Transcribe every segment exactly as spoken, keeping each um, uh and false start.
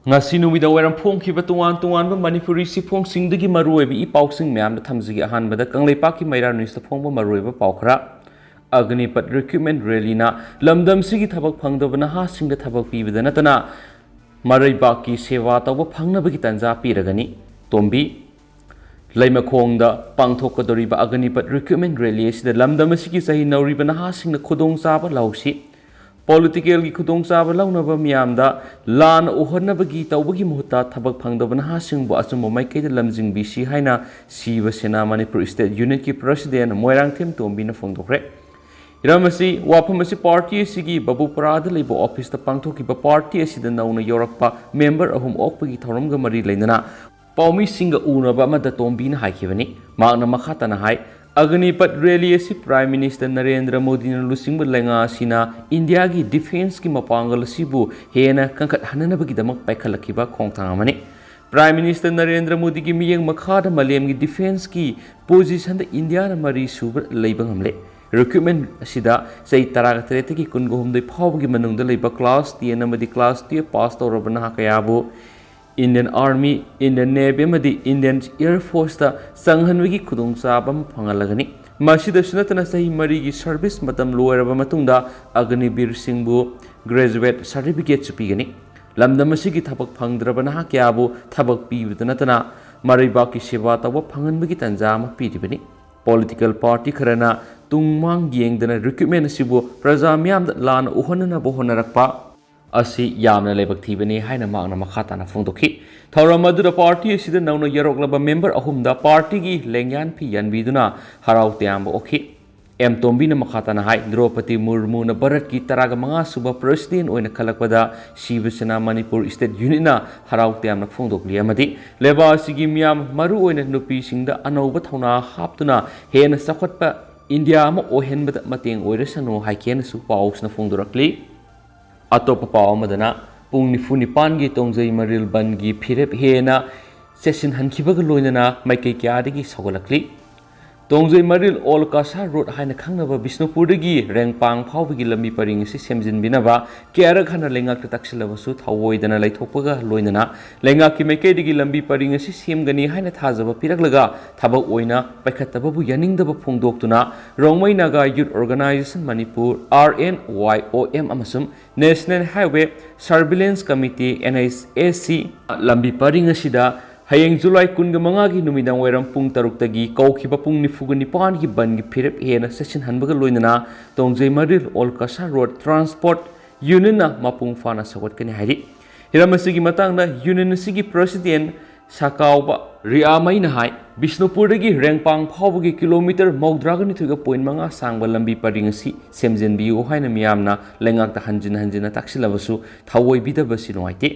ꯉꯁꯤ ꯅꯨꯃꯤꯗꯥꯡ ꯋꯥꯏꯔꯝ ꯐꯣꯡꯈꯤꯕ ꯇꯣꯉꯥꯟ ꯇꯣꯉꯥꯟꯕ ꯃꯅꯤꯄꯨꯔꯤ ꯆꯦꯐꯣꯡꯁꯤꯡꯗꯒꯤ ꯃꯔꯨꯑꯣꯏꯕ ꯏ ꯄꯥꯎꯁꯤꯡ ꯃꯌꯥꯝꯗ ꯊꯝꯖꯒꯦ꯫ ꯑꯍꯥꯟꯕꯗ ꯀꯪꯂꯩꯄꯥꯛꯀꯤ ꯃꯩꯔꯥ ꯅ꯭ꯌꯨꯁꯇ ꯐꯣꯡꯕ ꯃꯔꯨꯑꯣꯏꯕ ꯄꯥꯎ ꯈꯔ꯫ ꯑꯒꯅꯤꯄꯠ ꯔꯤꯀ꯭ꯔꯨꯠꯃꯦꯟ ꯔꯦꯂꯤꯅ ꯂꯝꯗꯝꯁꯤꯒꯤ ꯊꯕꯛ ꯐꯪꯗꯕ ꯅꯍꯥꯁꯤꯡꯗ ꯊꯕꯛ ꯄꯤꯕꯗ ꯅꯠꯇꯅ ꯃꯔꯩꯕꯥꯛꯀꯤ ꯁꯦꯕꯥ ꯇꯧꯕ ꯐꯪꯅꯕꯒꯤ ꯇꯥꯟꯖꯥ ꯄꯤꯔꯒꯅꯤ꯫ ꯇꯣꯝꯕꯤ꯫ ꯂꯩꯃꯈꯣꯡꯗ ꯄꯥꯡꯊꯣꯛꯀꯗꯧꯔꯤꯕ ꯑꯒꯅꯤꯄꯠ ꯔꯤꯀ꯭ꯔꯨꯠꯃꯦꯟ ꯔꯦꯂꯤ ꯑꯁꯤꯗ ꯂꯝꯗꯝ ꯑꯁꯤꯒꯤ ꯆꯍꯤ ꯅꯧꯔꯤꯕ ꯅꯍꯥꯁꯤꯡꯅ ꯈꯨꯗꯣꯡꯆꯥꯕ ꯂꯧꯁꯤ꯫ ꯄꯣꯂꯤꯇꯤꯀꯦꯜꯒꯤ ꯈꯨꯗꯣꯡꯆꯥꯕ ꯂꯧꯅꯕ ꯃꯤꯌꯥꯝꯗ ꯂꯥꯟ ꯎꯍꯟꯅꯕꯒꯤ ꯇꯧꯕꯒꯤ ꯃꯍꯨꯠꯇ ꯊꯕꯛ ꯐꯪꯗꯕ ꯅꯍꯥꯁꯤꯡꯕꯨ ꯑꯆꯨꯝꯕ ꯃꯥꯏꯀꯩꯗ ꯂꯝꯖꯤꯡꯕꯤꯁꯤ ꯍꯥꯏꯅ ꯁꯤꯕ ꯁꯦꯅꯥ ꯃꯅꯤꯄꯨꯔ ꯁ꯭ꯇꯦꯠ ꯌꯨꯅꯤꯠꯀꯤ ꯄ꯭ꯔꯁꯤꯗꯦꯟ ꯃꯣꯏꯔꯥꯡꯊꯦꯝ ꯇꯣꯝꯕꯤꯅ ꯐꯣꯡꯗꯣꯛꯈ꯭ꯔꯦ꯫ ꯍꯤꯔꯝ ꯑꯁꯤ, ꯋꯥꯐꯝ ꯑꯁꯤ ꯄꯥꯔꯇꯤ ꯑꯁꯤꯒꯤ ꯕꯕꯨꯄꯨꯔꯥꯗ ꯂꯩꯕ ꯑꯣꯐꯤꯁꯇ ꯄꯥꯡꯊꯣꯛꯈꯤꯕ ꯄꯥꯔꯇꯤ ꯑꯁꯤꯗ ꯅꯧꯅ ꯌꯧꯔꯛꯄ ꯃꯦꯝꯕꯔ ꯑꯍꯨꯝ ꯑꯣꯛꯄꯒꯤ ꯊꯧꯔꯝꯒ ꯃꯔꯤ ꯂꯩꯅꯅ ꯄꯥꯎꯃꯤꯁꯤꯡꯒ ꯎꯅꯕ ꯑꯃꯗ ꯇꯣꯝꯕꯤꯅ ꯍꯥꯏꯈꯤꯕꯅꯤ꯫ ꯃꯍꯥꯛꯅ ꯃꯈꯥ ꯇꯥꯅ ꯍꯥꯏ, ꯑꯒꯅꯤꯄꯠ ꯔꯦꯂꯤ ꯑꯁꯤ ꯄ꯭ꯔꯥꯏꯝ ꯃꯤꯅꯤꯁꯇꯔ ꯅꯔꯦꯟꯗ꯭ꯔ ꯃꯣꯗꯤꯅ ꯂꯨꯆꯤꯡꯕ ꯂꯩꯉꯥꯛ ꯑꯁꯤꯅ ꯏꯟꯗꯤꯌꯥꯒꯤ ꯗꯤꯐꯦꯟꯁꯀꯤ ꯃꯄꯥꯡꯒꯜ ꯑꯁꯤꯕꯨ ꯍꯦꯟꯅ ꯀꯟꯈꯠꯍꯟꯅꯕꯒꯤꯗꯃꯛ ꯄꯥꯏꯈꯠꯂꯛꯈꯤꯕ ꯈꯣꯡꯊꯥꯡ ꯑꯃꯅꯤ꯫ ꯄ꯭ꯔꯥꯏꯝ ꯃꯤꯅꯤꯁꯇꯔ ꯅꯔꯦꯟꯗ꯭ꯔ ꯃꯣꯗꯤꯒꯤ ꯃꯤꯠꯌꯦꯡ ꯃꯈꯥꯗ ꯃꯥꯂꯦꯝꯒꯤ ꯗꯤꯐꯦꯟꯁꯀꯤ ꯄꯣꯖꯤꯁꯟꯗ ꯏꯟꯗꯤꯌꯥꯅ ꯃꯔꯤ ꯁꯨꯕ ꯂꯩꯕ ꯉꯝꯂꯦ꯫ ꯔꯤꯀ꯭ꯔꯨꯠꯃꯦꯟ ꯑꯁꯤꯗ ꯆꯍꯤ ꯇꯔꯥꯒ ꯇꯔꯦꯠꯇꯒꯤ ꯀꯨꯟꯒ ꯍꯨꯝꯗꯣꯏ ꯐꯥꯎꯕꯒꯤ ꯃꯅꯨꯡꯗ ꯂꯩꯕ ꯀ꯭ꯂꯥꯁ ꯇꯦꯟ ꯑꯃꯗꯤ ꯀ꯭ꯂꯥꯁ ꯇꯨꯌꯦꯜꯐ ꯄꯥꯁ ꯇꯧꯔꯕ ꯅꯍꯥ ꯀꯌꯥꯕꯨ ꯏꯟꯗꯤꯌꯟ ꯑꯥꯔꯃꯤ, ꯏꯟꯗꯤꯌꯟ ꯅꯦꯚꯤ ꯑꯃꯗꯤ ꯏꯟꯗꯤꯌꯟ ꯑꯦꯌꯔ ꯐꯣꯔꯁꯇ ꯆꯪꯍꯟꯕꯒꯤ ꯈꯨꯗꯣꯡꯆꯥꯕ ꯑꯃ ꯐꯪꯍꯜꯂꯒꯅꯤ꯫ ꯃꯁꯤꯗꯁꯨ ꯅꯠꯇꯅ ꯆꯍꯤ ꯃꯔꯤꯒꯤ ꯁꯔꯚꯤꯁ ꯃꯇꯝ ꯂꯣꯏꯔꯕ ꯃꯇꯨꯡꯗ ꯑꯒꯅꯤꯕꯤꯔꯁꯤꯡꯕꯨ ꯒ꯭ꯔꯦꯖꯨꯋꯦꯠ ꯁꯥꯔꯇꯤꯐꯤꯀꯦꯠꯁꯨ ꯄꯤꯒꯅꯤ꯫ ꯂꯝꯗꯝ ꯑꯁꯤꯒꯤ ꯊꯕꯛ ꯐꯪꯗ꯭ꯔꯕ ꯅꯍꯥ ꯀꯌꯥꯕꯨ ꯊꯕꯛ ꯄꯤꯕꯗ ꯅꯠꯇꯅ ꯃꯔꯩꯕꯥꯛꯀꯤ ꯁꯦꯕꯥ ꯇꯧꯕ ꯐꯪꯍꯟꯕꯒꯤ ꯇꯥꯟꯖꯥ ꯑꯃ ꯄꯤꯔꯤꯕꯅꯤ꯫ ꯄꯣꯂꯤꯇꯤꯀꯦꯜ ꯄꯥꯔꯇꯤ ꯈꯔꯅ ꯇꯨꯡ ꯃꯥꯡ ꯌꯦꯡꯗꯅ ꯔꯤꯀ꯭ꯔꯨꯠꯃꯦꯟ ꯑꯁꯤꯕꯨ ꯄ꯭ꯔꯖꯥ ꯃꯤꯌꯥꯝꯗ ꯂꯥꯟꯅ ꯎꯍꯟꯅꯅꯕ ꯍꯣꯠꯅꯔꯛꯄ ꯑꯁꯤ ꯌꯥꯝꯅ ꯂꯥꯏꯕꯛ ꯊꯤꯕꯅꯤ ꯍꯥꯏꯅ ꯃꯍꯥꯛꯅ ꯃꯈꯥ ꯇꯥꯅ ꯐꯣꯡꯗꯣꯛꯈꯤ꯫ ꯊꯧꯔꯝ ꯑꯗꯨꯗ ꯄꯥꯔꯇꯤ ꯑꯁꯤꯗ ꯅꯧꯅ ꯌꯧꯔꯛꯂꯕ ꯃꯦꯝꯕꯔ ꯑꯍꯨꯝꯗ ꯄꯥꯔꯇꯤꯒꯤ ꯂꯦꯡꯌꯥꯟ ꯐꯤ ꯌꯥꯟꯕꯤꯗꯨꯅ ꯍꯔꯥꯎ ꯇꯌꯥꯝꯕ ꯑꯣꯛꯈꯤ꯫ ꯑꯦꯝ ꯇꯣꯝꯕꯤꯅ ꯃꯈꯥ ꯇꯥꯅ ꯍꯥꯏ, ꯗ꯭ꯔꯧꯄꯗꯤ ꯃꯨꯔꯃꯨꯅ ꯚꯥꯔꯠꯀꯤ ꯇꯔꯥꯒ ꯃꯉꯥ ꯁꯨꯕ ꯄ꯭ꯔꯁꯤꯗꯦꯟ ꯑꯣꯏꯅ ꯈꯜꯂꯛꯄꯗ ꯁꯤꯕ ꯁꯦꯅꯥ ꯃꯅꯤꯄꯨꯔ ꯁ꯭ꯇꯦꯠ ꯌꯨꯅꯤꯠꯅ ꯍꯔꯥꯎ ꯇꯌꯥꯝꯅ ꯐꯣꯡꯗꯣꯛꯂꯤ ꯑꯃꯗꯤ ꯂꯩꯕꯥꯛ ꯑꯁꯤꯒꯤ ꯃꯤꯌꯥꯝ, ꯃꯔꯨꯑꯣꯏꯅ ꯅꯨꯄꯤꯁꯤꯡꯗ ꯑꯅꯧꯕ ꯊꯧꯅꯥ ꯍꯥꯞꯇꯨꯅ ꯍꯦꯟꯅ ꯆꯥꯎꯈꯠꯄ ꯏꯟꯗꯤꯌꯥ ꯑꯃ ꯑꯣꯏꯍꯟꯕꯗ ꯃꯇꯦꯡ ꯑꯣꯏꯔꯁꯅꯨ ꯍꯥꯏꯈꯤ ꯍꯥꯏꯅꯁꯨ ꯄꯥꯎꯁꯤꯅ ꯐꯣꯡꯗꯣꯔꯛꯂꯤ꯫ ꯑꯇꯣꯞꯄ ꯄꯥꯎ ꯑꯃꯗꯅ ꯄꯨꯡ ꯅꯤꯐꯨ ꯅꯤꯄꯥꯟꯒꯤ ꯇꯣꯡꯖꯩ ꯃꯔꯤꯜ ꯕꯟꯒꯤ ꯐꯤꯔꯦꯞ ꯍꯦꯟꯅ ꯆꯦꯠꯁꯤꯟꯍꯟꯈꯤꯕꯒ ꯂꯣꯏꯅꯅ ꯃꯥꯏꯀꯩ ꯀꯌꯥꯗꯒꯤ ꯁꯧꯒꯠꯂꯛꯂꯤ꯫ ꯇꯣꯡꯖꯩ ꯃꯔꯤꯜ ꯑꯣꯜ ꯀꯁꯥꯔ ꯔꯣꯗ ꯍꯥꯏꯅ ꯈꯪꯅꯕ ꯕꯤꯁꯅꯨꯄꯨꯔꯗꯒꯤ ꯔꯦꯡꯄꯥꯡ ꯐꯥꯎꯕꯒꯤ ꯂꯝꯕꯤ ꯄꯔꯤꯡ ꯑꯁꯤ ꯁꯦꯝꯖꯤꯟꯕꯤꯅꯕ ꯀꯌꯥꯔꯛ ꯍꯟꯅ ꯂꯩꯉꯥꯛꯇ ꯇꯛꯁꯤꯜꯂꯕꯁꯨ ꯊꯧꯑꯣꯏꯗꯅ ꯂꯩꯊꯣꯛꯄꯒ ꯂꯣꯏꯅꯅ ꯂꯩꯉꯥꯛꯀꯤ ꯃꯥꯏꯀꯩꯗꯒꯤ ꯂꯝꯕꯤ ꯄꯔꯤꯡ ꯑꯁꯤ ꯁꯦꯝꯒꯅꯤ ꯍꯥꯏꯅ ꯊꯥꯖꯕ ꯄꯤꯔꯛꯂꯒ ꯊꯕꯛ ꯑꯣꯏꯅ ꯄꯥꯏꯈꯠꯇꯕꯕꯨ ꯌꯥꯅꯤꯡꯗꯕ ꯐꯣꯡꯗꯣꯛꯇꯨꯅ Rongmei Naga youth organisation Manipur, R N Y O M ꯑꯃꯁꯨꯡ national highway surveillance committee, N H A C, ꯂꯝꯕꯤ ꯄꯔꯤꯡ ꯑꯁꯤꯗ ꯍꯌꯦꯡ ꯖꯨꯂꯥꯏ ꯀꯨꯟꯒ ꯃꯉꯥꯒꯤ ꯅꯨꯃꯤꯗꯥꯡ ꯋꯥꯏꯔꯝ ꯄꯨꯡ ꯇꯔꯨꯛꯇꯒꯤ ꯀꯧꯈꯤꯕ ꯄꯨꯡ ꯅꯤꯐꯨꯒ ꯅꯤꯄꯥꯟꯒꯤ ꯕꯟꯒꯤ ꯐꯤꯔꯦꯞ ꯍꯦꯟꯅ ꯆꯠꯁꯤꯟꯍꯟꯕꯒ ꯂꯣꯏꯅꯅ ꯇꯣꯡꯖꯩ ꯃꯔꯤꯜ ꯑꯣꯜ ꯀꯁꯥꯔ ꯔꯣꯗ ꯇ꯭ꯔꯥꯟꯁꯄꯣꯔꯠ ꯌꯨꯅꯤꯌꯟꯅ ꯃꯄꯨꯡ ꯐꯥꯅ ꯁꯧꯒꯠꯀꯅꯤ ꯍꯥꯏꯔꯤ꯫ ꯍꯤꯔꯝ ꯑꯁꯤꯒꯤ ꯃꯇꯥꯡꯗ ꯌꯨꯅꯤꯌꯟ ꯑꯁꯤꯒꯤ ꯄ꯭ꯔꯁꯤꯗꯦꯟ ꯁꯀꯥꯎꯕ ꯔꯤꯌꯥꯃꯩꯅ ꯍꯥꯏ, ꯕꯤꯁꯅꯨꯄꯨꯔꯗꯒꯤ ꯔꯦꯡꯄꯥꯡ ꯐꯥꯎꯕꯒꯤ ꯀꯤꯂꯣꯃꯤꯇꯔ ꯃꯧꯗ꯭ꯔꯥꯒ ꯅꯤꯊꯣꯏꯒ ꯄꯣꯏꯟ ꯃꯉꯥ ꯁꯥꯡꯕ ꯂꯝꯕꯤ ꯄꯔꯤꯡ ꯑꯁꯤ ꯁꯦꯝꯖꯤꯟꯕꯤꯌꯨ ꯍꯥꯏꯅ ꯃꯤꯌꯥꯝꯅ ꯂꯩꯉꯥꯛꯇ ꯍꯟꯖꯤꯟ ꯍꯟꯖꯤꯟꯅ ꯇꯥꯛꯁꯤꯜꯂꯕꯁꯨ ꯊꯧꯑꯣꯏꯕꯤꯗꯕꯁꯤ ꯅꯨꯡꯉꯥꯏꯇꯦ꯫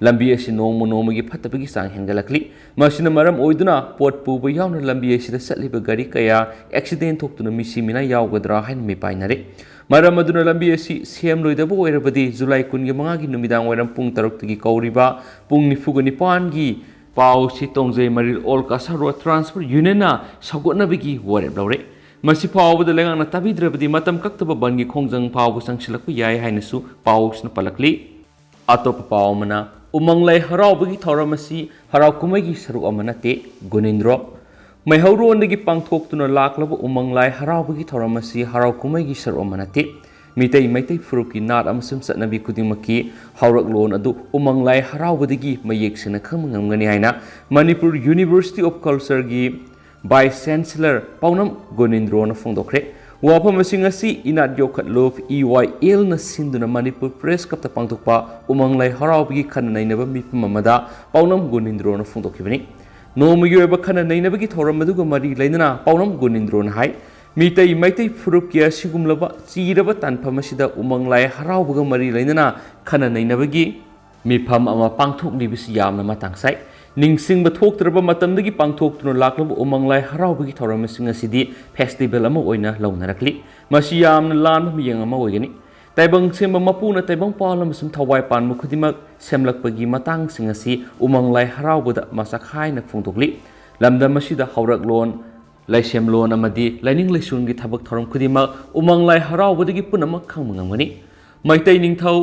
ꯂꯝꯕꯤ ꯑꯁꯤ ꯅꯣꯡꯃ ꯅꯣꯡꯃꯒꯤ ꯐꯠꯇꯕꯒꯤ ꯆꯥꯡ ꯍꯦꯟꯒꯠꯂꯛꯂꯤ꯫ ꯃꯁꯤꯅ ꯃꯔꯝ ꯑꯣꯏꯗꯨꯅ ꯄꯣꯠ ꯄꯨꯕ ꯌꯥꯎꯅ ꯂꯝꯕꯤ ꯑꯁꯤꯗ ꯆꯠꯂꯤꯕ ꯒꯥꯔꯤ ꯀꯌꯥ ꯑꯦꯛꯁꯤꯗꯦꯟ ꯊꯣꯛꯇꯨꯅ ꯃꯤꯁꯤ ꯃꯤꯅꯥ ꯌꯥꯎꯒꯗ꯭ꯔꯥ ꯍꯥꯏꯅ ꯃꯤꯄꯥꯏꯅꯔꯦ꯫ ꯃꯔꯝ ꯑꯗꯨꯅ ꯂꯝꯕꯤ ꯑꯁꯤ ꯁꯦꯝꯂꯣꯏꯗꯕ ꯑꯣꯏꯔꯕꯗꯤ ꯖꯨꯂꯥꯏ ꯀꯨꯟꯒ ꯃꯉꯥꯒꯤ ꯅꯨꯃꯤꯗꯥꯡ ꯋꯥꯏꯔꯝ ꯄꯨꯡ ꯇꯔꯨꯛꯇꯒꯤ ꯀꯧꯔꯤꯕ ꯄꯨꯡ ꯅꯤꯐꯨꯒ ꯅꯤꯄꯥꯟꯒꯤ ꯄꯥꯎꯁꯤ ꯇꯣꯡꯖꯩ ꯃꯔꯤꯜ ꯑꯣꯜ ꯀꯁꯥꯔ ꯔꯣꯗ ꯇ꯭ꯔꯥꯟꯁꯄꯣꯔꯠ ꯌꯨꯅꯤꯌꯟꯅ ꯁꯧꯒꯠꯅꯕꯒꯤ ꯋꯥꯔꯦꯞ ꯂꯧꯔꯦ꯫ ꯃꯁꯤ ꯐꯥꯎꯕꯗ ꯂꯩꯉꯥꯛꯅ ꯇꯥꯕꯤꯗ꯭ꯔꯕꯗꯤ ꯃꯇꯝ ꯀꯛꯇꯕ ꯕꯟꯒꯤ ꯈꯣꯡꯖꯪ ꯐꯥꯎꯕ ꯆꯪꯁꯤꯜꯂꯛꯄ ꯌꯥꯏ ꯍꯥꯏꯅꯁꯨ ꯄꯥꯎꯁꯤꯅ ꯄꯜꯂꯛꯂꯤ꯫ ꯑꯇꯣꯞꯄ ꯄꯥꯎ ꯑꯃꯅ, ꯎꯃꯪ ꯂꯥꯏ ꯍꯔꯥꯎꯕꯒꯤ ꯊꯧꯔꯝ ꯑꯁꯤ ꯍꯔꯥꯎ ꯀꯨꯝꯍꯩꯒꯤ ꯁꯔꯨꯛ ꯑꯃ ꯅꯠꯇꯦ, ꯒꯨꯅꯤꯟꯗ꯭ꯔꯣ꯫ ꯃꯩꯍꯧꯔꯣꯟꯗꯒꯤ ꯄꯥꯡꯊꯣꯛꯇꯨꯅ ꯂꯥꯛꯂꯕ ꯎꯃꯪ ꯂꯥꯏ ꯍꯔꯥꯎꯕꯒꯤ ꯊꯧꯔꯝ ꯑꯁꯤ ꯍꯔꯥꯎ ꯀꯨꯝꯍꯩꯒꯤ ꯁꯔꯨꯛ ꯑꯃ ꯅꯠꯇꯦ꯫ ꯃꯤꯇꯩ ꯃꯩꯇꯩ ꯐꯨꯔꯨꯞꯀꯤ ꯅꯥꯠ ꯑꯃꯁꯨꯡ ꯆꯠꯅꯕꯤ ꯈꯨꯗꯤꯡꯃꯛꯀꯤ ꯍꯧꯔꯛꯂꯣꯟ ꯑꯗꯨ ꯎꯃꯪ ꯂꯥꯏ ꯍꯔꯥꯎꯕꯗꯒꯤ ꯃꯌꯦꯛ ꯁꯦꯡꯅ ꯈꯪꯕ ꯉꯝꯒꯅꯤ ꯍꯥꯏꯅ ꯃꯅꯤꯄꯨꯔ ꯌꯨꯅꯤꯚꯔꯁꯤꯇꯤ ꯑꯣꯐ ꯀꯜꯆꯔꯒꯤ ꯚꯥꯏꯁ ꯆꯦꯟꯁꯦꯂꯔ ꯄꯥꯎꯅꯝ ꯒꯣꯅꯤꯟꯗ꯭ꯔꯣꯅ ꯐꯣꯡꯗꯣꯛꯈ꯭ꯔꯦ꯫ ꯋꯥꯐꯝ ꯑꯁꯤꯡ ꯑꯁꯤ ꯏꯅꯥꯠ ꯌꯣꯛꯈꯠꯂꯨꯞ, ꯏ ꯋꯥꯏ ꯑꯦꯜꯅ ꯁꯤꯟꯗꯨꯅ ꯃꯅꯤꯄꯨꯔ ꯄ꯭ꯔꯦꯁ ꯀ꯭ꯂꯕꯇ ꯄꯥꯡꯊꯣꯛꯄ ꯎꯃꯪ ꯂꯥꯏ ꯍꯔꯥꯎꯕꯒꯤ ꯈꯟꯅ ꯅꯩꯅꯕ ꯃꯤꯐꯝ ꯑꯃꯗ ꯄꯥꯎꯅꯝ ꯒꯣꯅꯤꯟꯗ꯭ꯔꯣꯅ ꯐꯣꯡꯗꯣꯛꯈꯤꯕꯅꯤ꯫ ꯅꯣꯡꯃꯒꯤ ꯑꯣꯏꯕ ꯈꯟꯅ ꯅꯩꯅꯕꯒꯤ ꯊꯧꯔꯝ ꯑꯗꯨꯒ ꯃꯔꯤ ꯂꯩꯅꯅ ꯄꯥꯎꯅꯝ ꯒꯣꯅꯤꯟꯗ꯭ꯔꯣꯅ ꯍꯥꯏ, ꯃꯤꯇꯩ ꯃꯩꯇꯩ ꯐꯨꯔꯨꯞꯀꯤ ꯑꯁꯤꯒꯨꯝꯂꯕ ꯆꯤꯔꯕ ꯇꯥꯟꯐꯝ ꯑꯁꯤꯗ ꯎꯃꯪ ꯂꯥꯏ ꯍꯔꯥꯎꯕꯒ ꯃꯔꯤ ꯂꯩꯅꯅ ꯈꯟꯅ ꯅꯩꯅꯕꯒꯤ ꯃꯤꯐꯝ ꯑꯃ ꯄꯥꯡꯊꯣꯛꯂꯤꯕꯁꯤ ꯌꯥꯝꯅ ꯃꯇꯥꯡ ꯆꯥꯏ꯫ ꯅꯤꯡꯁꯤꯡꯕ ꯊꯣꯛꯇ꯭ꯔꯕ ꯃꯇꯝꯗꯒꯤ ꯄꯥꯡꯊꯣꯛꯇꯨꯅ ꯂꯥꯛꯂꯕ ꯎꯃꯪ ꯂꯥꯏ ꯍꯔꯥꯎꯕꯒꯤ ꯊꯧꯔꯝꯁꯤꯡ ꯑꯁꯤꯗꯤ ꯐꯦꯁꯇꯤꯚꯦꯜ ꯑꯃ ꯑꯣꯏꯅ ꯂꯧꯅꯔꯛꯂꯤ꯫ ꯃꯁꯤ ꯌꯥꯝꯅ ꯂꯥꯟꯕ ꯃꯤꯠꯌꯦꯡ ꯑꯃ ꯑꯣꯏꯒꯅꯤ꯫ ꯇꯥꯏꯕꯪ ꯁꯦꯝꯕ ꯃꯄꯨꯅ ꯇꯥꯏꯕꯪꯄꯥꯜ ꯑꯃꯁꯨꯡ ꯊꯋꯥꯏ ꯄꯥꯟꯕ ꯈꯨꯗꯤꯡꯃꯛ ꯁꯦꯝꯂꯛꯄꯒꯤ ꯃꯇꯥꯡꯁꯤꯡ ꯑꯁꯤ ꯎꯃꯪ ꯂꯥꯏ ꯍꯔꯥꯎꯕꯗ ꯃꯁꯛ ꯍꯥꯏꯅ ꯐꯣꯡꯗꯣꯛꯂꯤ꯫ ꯂꯝꯗꯝ ꯑꯁꯤꯗ ꯍꯧꯔꯛꯂꯣꯟ ꯂꯥꯏꯁꯦꯝꯂꯣꯟ ꯑꯃꯗꯤ ꯂꯥꯏꯅꯤꯡ ꯂꯥꯏꯁꯣꯟꯒꯤ ꯊꯕꯛ ꯊꯧꯔꯝ ꯈꯨꯗꯤꯡꯃꯛ ꯎꯃꯪ ꯂꯥꯏ ꯍꯔꯥꯎꯕꯗꯒꯤ ꯄꯨꯝꯅꯃꯛ ꯈꯪꯕ ꯉꯝꯒꯅꯤ꯫ ꯃꯩꯇꯩ ꯅꯤꯡꯊꯧ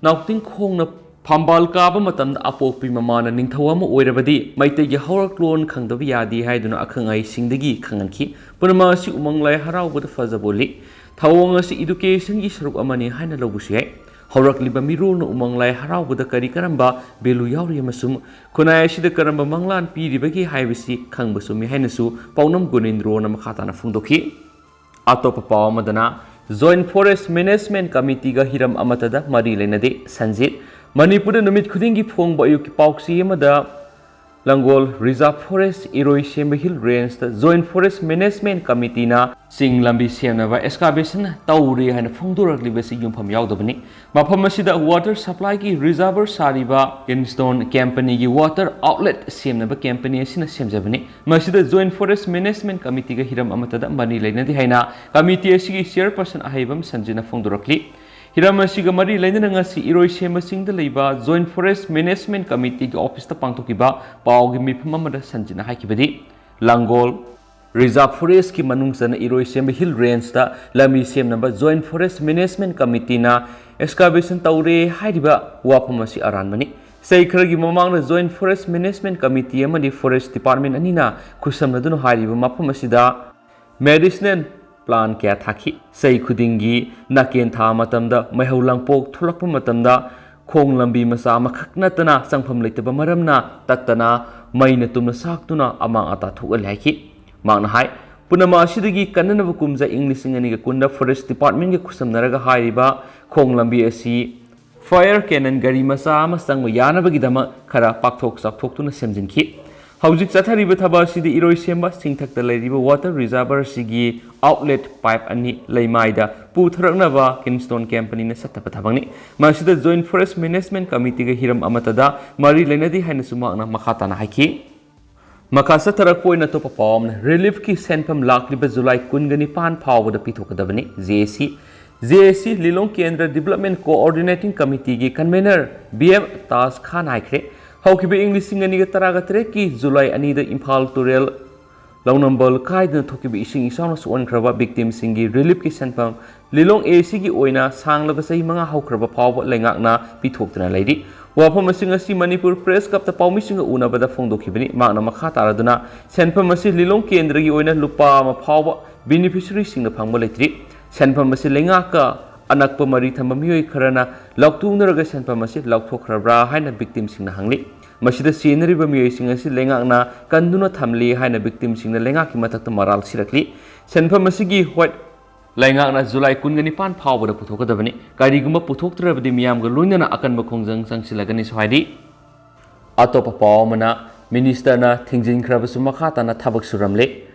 ꯅꯥꯎꯇꯤꯡꯈꯣꯡꯅ ꯐꯝꯕꯥꯜ ꯀꯥꯕ ꯃꯇꯝꯗ ꯑꯄꯣꯛꯄꯤ ꯃꯃꯥꯅ ꯅꯤꯡꯊꯧ ꯑꯃ ꯑꯣꯏꯔꯕꯗꯤ ꯃꯩꯇꯩꯒꯤ ꯍꯧꯔꯛꯂꯣꯟ ꯈꯪꯗꯕ ꯌꯥꯗꯦ ꯍꯥꯏꯗꯨꯅ ꯑꯈꯪ ꯑꯍꯩꯁꯤꯡꯗꯒꯤ ꯈꯪꯍꯟꯈꯤ꯫ ꯄꯨꯝꯅꯃꯛ ꯑꯁꯤ ꯎꯃꯪ ꯂꯥꯏ ꯍꯔꯥꯎꯕꯗ ꯐꯖꯕ ꯎꯠꯂꯤ꯫ ꯊꯧꯑꯣꯡ ꯑꯁꯤ educationꯒꯤ ꯁꯔꯨꯛ ꯑꯃꯅꯤ ꯍꯥꯏꯅ ꯂꯧꯕꯁꯨ ꯌꯥꯏ꯫ ꯍꯧꯔꯛꯂꯤꯕ ꯃꯤꯔꯣꯜꯅ ꯎꯃꯪ ꯂꯥꯏ ꯍꯔꯥꯎꯕꯗ ꯀꯔꯤ ꯀꯔꯝꯕ value ꯌꯥꯎꯔꯤ ꯑꯃꯁꯨꯡ ꯈꯨꯟꯅꯥꯏ ꯑꯁꯤꯗ ꯀꯔꯝꯕ ꯃꯪꯂꯥꯟ ꯄꯤꯔꯤꯕꯒꯦ ꯍꯥꯏꯕꯁꯤ ꯈꯪꯕ ꯆꯨꯝꯃꯤ ꯍꯥꯏꯅꯁꯨ ꯄꯥꯎꯅꯝ ꯒꯨꯅꯤꯟꯗ꯭ꯔꯣꯅ ꯃꯈꯥ ꯇꯥꯅ ꯐꯣꯡꯗꯣꯛꯈꯤ꯫ ꯑꯇꯣꯞꯄ ꯄꯥꯎ ꯑꯃꯗꯅ, Joint Forest Management Committeeꯒ ꯍꯤꯔꯝ ꯑꯃꯠꯇꯗ ꯃꯔꯤ ꯂꯩꯅꯗꯦ, ꯁꯟꯖꯤꯠ꯫ ꯃꯅꯤꯄꯨꯔꯗ ꯅꯨꯃꯤꯠ ꯈꯨꯗꯤꯡꯒꯤ ꯐꯣꯡꯕ ꯑꯌꯨꯛꯀꯤ ꯄꯥꯎꯆꯦ ꯑꯃꯗ, ꯂꯥꯡꯒꯣꯜ Reserve Forest, ꯏꯔꯣꯏꯁꯦꯝꯕ Hill Rangeꯇ Joint Forest Management Committeeꯅ ꯆꯤꯡ ꯂꯝꯕꯤ ꯁꯦꯝꯅꯕ excavation ꯇꯧꯔꯦ ꯍꯥꯏꯅ ꯐꯣꯡꯗꯣꯔꯛꯂꯤꯕꯁꯤ ꯌꯨꯝꯐꯝ ꯌꯥꯎꯗꯕꯅꯤ꯫ ꯃꯐꯝ ꯑꯁꯤꯗ water supplyꯒꯤ reservoir ꯁꯥꯔꯤꯕ Kingston Companyꯒꯤ water outlet ꯁꯦꯝꯅꯕ company ꯑꯁꯤꯅ ꯁꯦꯝꯖꯕꯅꯤ꯫ ꯃꯁꯤꯗ Joint Forest Management Committeeꯒ ꯍꯤꯔꯝ ꯑꯃꯠꯇꯗ ꯃꯔꯤ ꯂꯩꯅꯗꯦ ꯍꯥꯏꯅ committee ꯑꯁꯤꯒꯤ chairperson ꯑꯍꯩꯕꯝ ꯁꯟꯖꯤꯠꯅ ꯐꯣꯡꯗꯣꯔꯛꯂꯤ꯫ ꯍꯤꯔꯝ ꯑꯁꯤꯒ ꯃꯔꯤ ꯂꯩꯅꯅ ꯉꯁꯤ ꯏꯔꯣꯏꯁꯦꯝꯕ ꯆꯤꯡꯗ ꯂꯩꯕ Joint Forest Management Committeeꯒꯤ officeꯇ ꯄꯥꯡꯊꯣꯛꯈꯤꯕ ꯄꯥꯎꯒꯤ ꯃꯤꯐꯝ ꯑꯃꯗ ꯁꯟꯖꯤꯠꯅ ꯍꯥꯏꯈꯤꯕꯗꯤ, ꯂꯥꯡꯒꯣꯜ Reserve Forestꯀꯤ ꯃꯅꯨꯡ ꯆꯟꯅ ꯏꯔꯣꯏꯁꯦꯝꯕ Hill Rangeꯇ ꯂꯝꯕꯤ ꯁꯦꯝꯅꯕ Joint Forest Management Committeeꯅ excavation ꯇꯧꯔꯦ ꯍꯥꯏꯔꯤꯕ ꯋꯥꯐꯝ ꯑꯁꯤ ꯑꯔꯥꯟꯕꯅꯤ꯫ ꯆꯍꯤ ꯈꯔꯒꯤ ꯃꯃꯥꯡꯗ Joint Forest Management Committee ꯑꯃꯗꯤ Forest Department ꯑꯅꯤꯅ ꯈꯨꯠꯁꯝꯅꯗꯨꯅ ꯍꯥꯏꯔꯤꯕ ꯃꯐꯝ ꯑꯁꯤꯗ medicinal plant ꯀꯌꯥ ꯊꯥꯈꯤ꯫ ꯆꯍꯤ ꯈꯨꯗꯤꯡꯒꯤ ꯅꯥꯀꯦꯟ ꯊꯥ ꯃꯇꯝꯗ ꯃꯩꯍꯧ ꯂꯥꯡꯄꯣꯛ ꯊꯣꯛꯂꯛꯄ ꯃꯇꯝꯗ ꯈꯣꯡ ꯂꯝꯕꯤ ꯃꯆꯥ ꯑꯃꯈꯛ ꯅꯠꯇꯅ ꯆꯪꯐꯝ ꯂꯩꯇꯕ ꯃꯔꯝꯅ ꯇꯠꯇꯅ ꯃꯩꯅ ꯇꯨꯝꯅ ꯁꯥꯛꯇꯨꯅ ꯑꯃꯥꯡ ꯑꯇꯥ ꯊꯣꯛꯍꯜꯂꯦ ꯍꯥꯏꯈꯤ꯫ ꯃꯍꯥꯛꯅ ꯍꯥꯏ, ꯄꯨꯝꯅꯃꯛ ꯑꯁꯤꯗꯒꯤ ꯀꯟꯅꯅꯕ ꯀꯨꯝꯖꯥ ꯏꯪ ꯂꯤꯁꯤꯡ ꯑꯅꯤꯒ ꯀꯨꯟꯗ Forest Departmentꯒ ꯈꯨꯠꯁꯝꯅꯔꯒ ꯍꯥꯏꯔꯤꯕ ꯈꯣꯡ ꯂꯝꯕꯤ ꯑꯁꯤ fire cannon ꯒꯥꯔꯤ ꯃꯆꯥ ꯑꯃ ꯆꯪꯕ ꯌꯥꯅꯕꯒꯤꯗꯃꯛ ꯈꯔ ꯄꯥꯛꯊꯣꯛ ꯆꯥꯎꯊꯣꯛꯇꯨꯅ ꯁꯦꯝꯖꯤꯟꯈꯤ꯫ ꯍꯧꯖꯤꯛ ꯆꯠꯊꯔꯤꯕ ꯊꯕꯛ ꯑꯁꯤꯗꯤ ꯏꯔꯣꯏꯁꯦꯝꯕ ꯆꯤꯡꯊꯛꯇ ꯂꯩꯔꯤꯕ water reservoir ꯑꯁꯤꯒꯤ outlet pipe ꯑꯅꯤ ꯂꯩꯃꯥꯏꯗ ꯄꯨꯊꯔꯛꯅꯕ Kingston Companyꯅ ꯆꯠꯊꯕ ꯊꯕꯛꯅꯤ꯫ ꯃꯁꯤꯗ Joint Forest Management Committeeꯒ ꯍꯤꯔꯝ ꯑꯃꯠꯇꯗ ꯃꯔꯤ ꯂꯩꯅꯗꯦ ꯍꯥꯏꯅꯁꯨ ꯃꯍꯥꯛꯅ ꯃꯈꯥ ꯇꯥꯅ ꯍꯥꯏꯈꯤ꯫ ꯃꯈꯥ ꯆꯠꯊꯔꯛꯄ ꯑꯣꯏꯅ ꯑꯇꯣꯞꯄ ꯄꯥꯎ ꯑꯃꯅ, reliefꯀꯤ ꯁꯦꯟꯐꯝ ꯂꯥꯛꯂꯤꯕ July ꯀꯨꯟꯒ ꯅꯤꯄꯥꯟ ꯐꯥꯎꯕꯗ ꯄꯤꯊꯣꯛꯀꯗꯕꯅꯤ, JAC꯫ JAC ꯂꯤꯂꯣꯡ ꯀꯦꯟꯗ꯭ꯔ Development Coordinating Committeeꯒꯤ convener B M Taj Khan ꯍꯥꯏꯈ꯭ꯔꯦ꯫ ꯍꯧꯈꯤꯕ ꯏꯪ ꯂꯤꯁꯤꯡ ꯑꯅꯤꯒ ꯇꯔꯥꯒ ꯇꯔꯦꯠꯀꯤ July ꯑꯅꯤꯗ ꯏꯝꯐꯥꯜ ꯇꯨꯔꯦꯜ ꯂꯧꯅꯝꯕ ꯂꯩꯀꯥꯏꯗꯅ ꯊꯣꯛꯈꯤꯕ ꯏꯁꯤꯡ ꯏꯆꯥꯎꯅ ꯁꯣꯛꯍꯟꯈ꯭ꯔꯕ victimꯁꯤꯡꯒꯤ reliefꯀꯤ ꯁꯦꯟꯐꯝ ꯂꯤꯂꯣꯡ ACꯒꯤ ꯑꯣꯏꯅ ꯁꯥꯡꯂꯕ ꯆꯍꯤ ꯃꯉꯥ ꯍꯧꯈ꯭ꯔꯕ ꯐꯥꯎꯕ ꯂꯩꯉꯥꯛꯅ ꯄꯤꯊꯣꯛꯇꯨꯅ ꯂꯩꯔꯤ꯫ ꯋꯥꯐꯝ ꯑꯁꯤꯡ ꯑꯁꯤ ꯃꯅꯤꯄꯨꯔ Press Clubꯇ ꯄꯥꯎꯃꯤꯁꯤꯡꯒ ꯎꯅꯕꯗ ꯐꯣꯡꯗꯣꯛꯈꯤꯕꯅꯤ꯫ ꯃꯍꯥꯛꯅ ꯃꯈꯥ ꯇꯥꯔꯗꯨꯅ ꯁꯦꯟꯐꯝ ꯑꯁꯤ ꯂꯤꯂꯣꯡ ꯀꯦꯟꯗ꯭ꯔꯒꯤ ꯑꯣꯏꯅ ꯂꯨꯄꯥ ꯑꯃ ꯐꯥꯎꯕ beneficiaryꯁꯤꯡꯅ ꯐꯪꯕ ꯂꯩꯇ꯭ꯔꯤ꯫ ꯁꯦꯟꯐꯝ ꯑꯁꯤ ꯂꯩꯉꯥꯛꯀ ꯑꯅꯛꯄ ꯃꯔꯤ ꯊꯝꯕ ꯃꯤꯑꯣꯏ ꯈꯔꯅ ꯂꯥꯎꯊꯣꯛꯅꯔꯒ ꯁꯦꯟꯐꯝ ꯑꯁꯤ ꯂꯧꯊꯣꯛꯈ꯭ꯔꯕ꯭ꯔꯥ ꯍꯥꯏꯅ victimꯁꯤꯡꯅ ꯍꯪꯂꯤ꯫ ꯃꯁꯤꯗ ꯁꯤꯖꯤꯟꯅꯔꯤꯕ ꯃꯤꯑꯣꯏꯁꯤꯡ ꯑꯁꯤ ꯂꯩꯉꯥꯛꯅ ꯀꯟꯗꯨꯅ ꯊꯝꯂꯤ ꯍꯥꯏꯅ victimꯁꯤꯡꯅ ꯂꯩꯉꯥꯛꯀꯤ ꯃꯊꯛꯇ ꯃꯔꯥꯜ ꯁꯤꯔꯛꯂꯤ꯫ ꯁꯦꯟꯐꯝ ꯑꯁꯤꯒꯤ ꯍꯣꯏ ꯂꯩꯉꯥꯛꯅ ꯖꯨꯂꯥꯏ ꯀꯨꯟꯒ ꯅꯤꯄꯥꯟ ꯐꯥꯎꯕꯗ ꯄꯨꯊꯣꯛꯀꯗꯕꯅꯤ꯫ ꯀꯔꯤꯒꯨꯝꯕ ꯄꯨꯊꯣꯛꯇ꯭ꯔꯕꯗꯤ ꯃꯤꯌꯥꯝꯒ ꯂꯣꯏꯅꯅ ꯑꯀꯟꯕ ꯈꯣꯡꯖꯪ ꯆꯪꯁꯤꯜꯂꯒꯅꯤꯁꯨ ꯍꯥꯏꯔꯤ꯫ ꯑꯇꯣꯞꯄ ꯄꯥꯎ ꯑꯃꯅ, ministerꯅ ꯊꯤꯡꯖꯤꯟꯈ꯭ꯔꯕꯁꯨ ꯃꯈꯥ ꯇꯥꯅ ꯊꯕꯛ ꯁꯨꯔꯝꯂꯦ꯫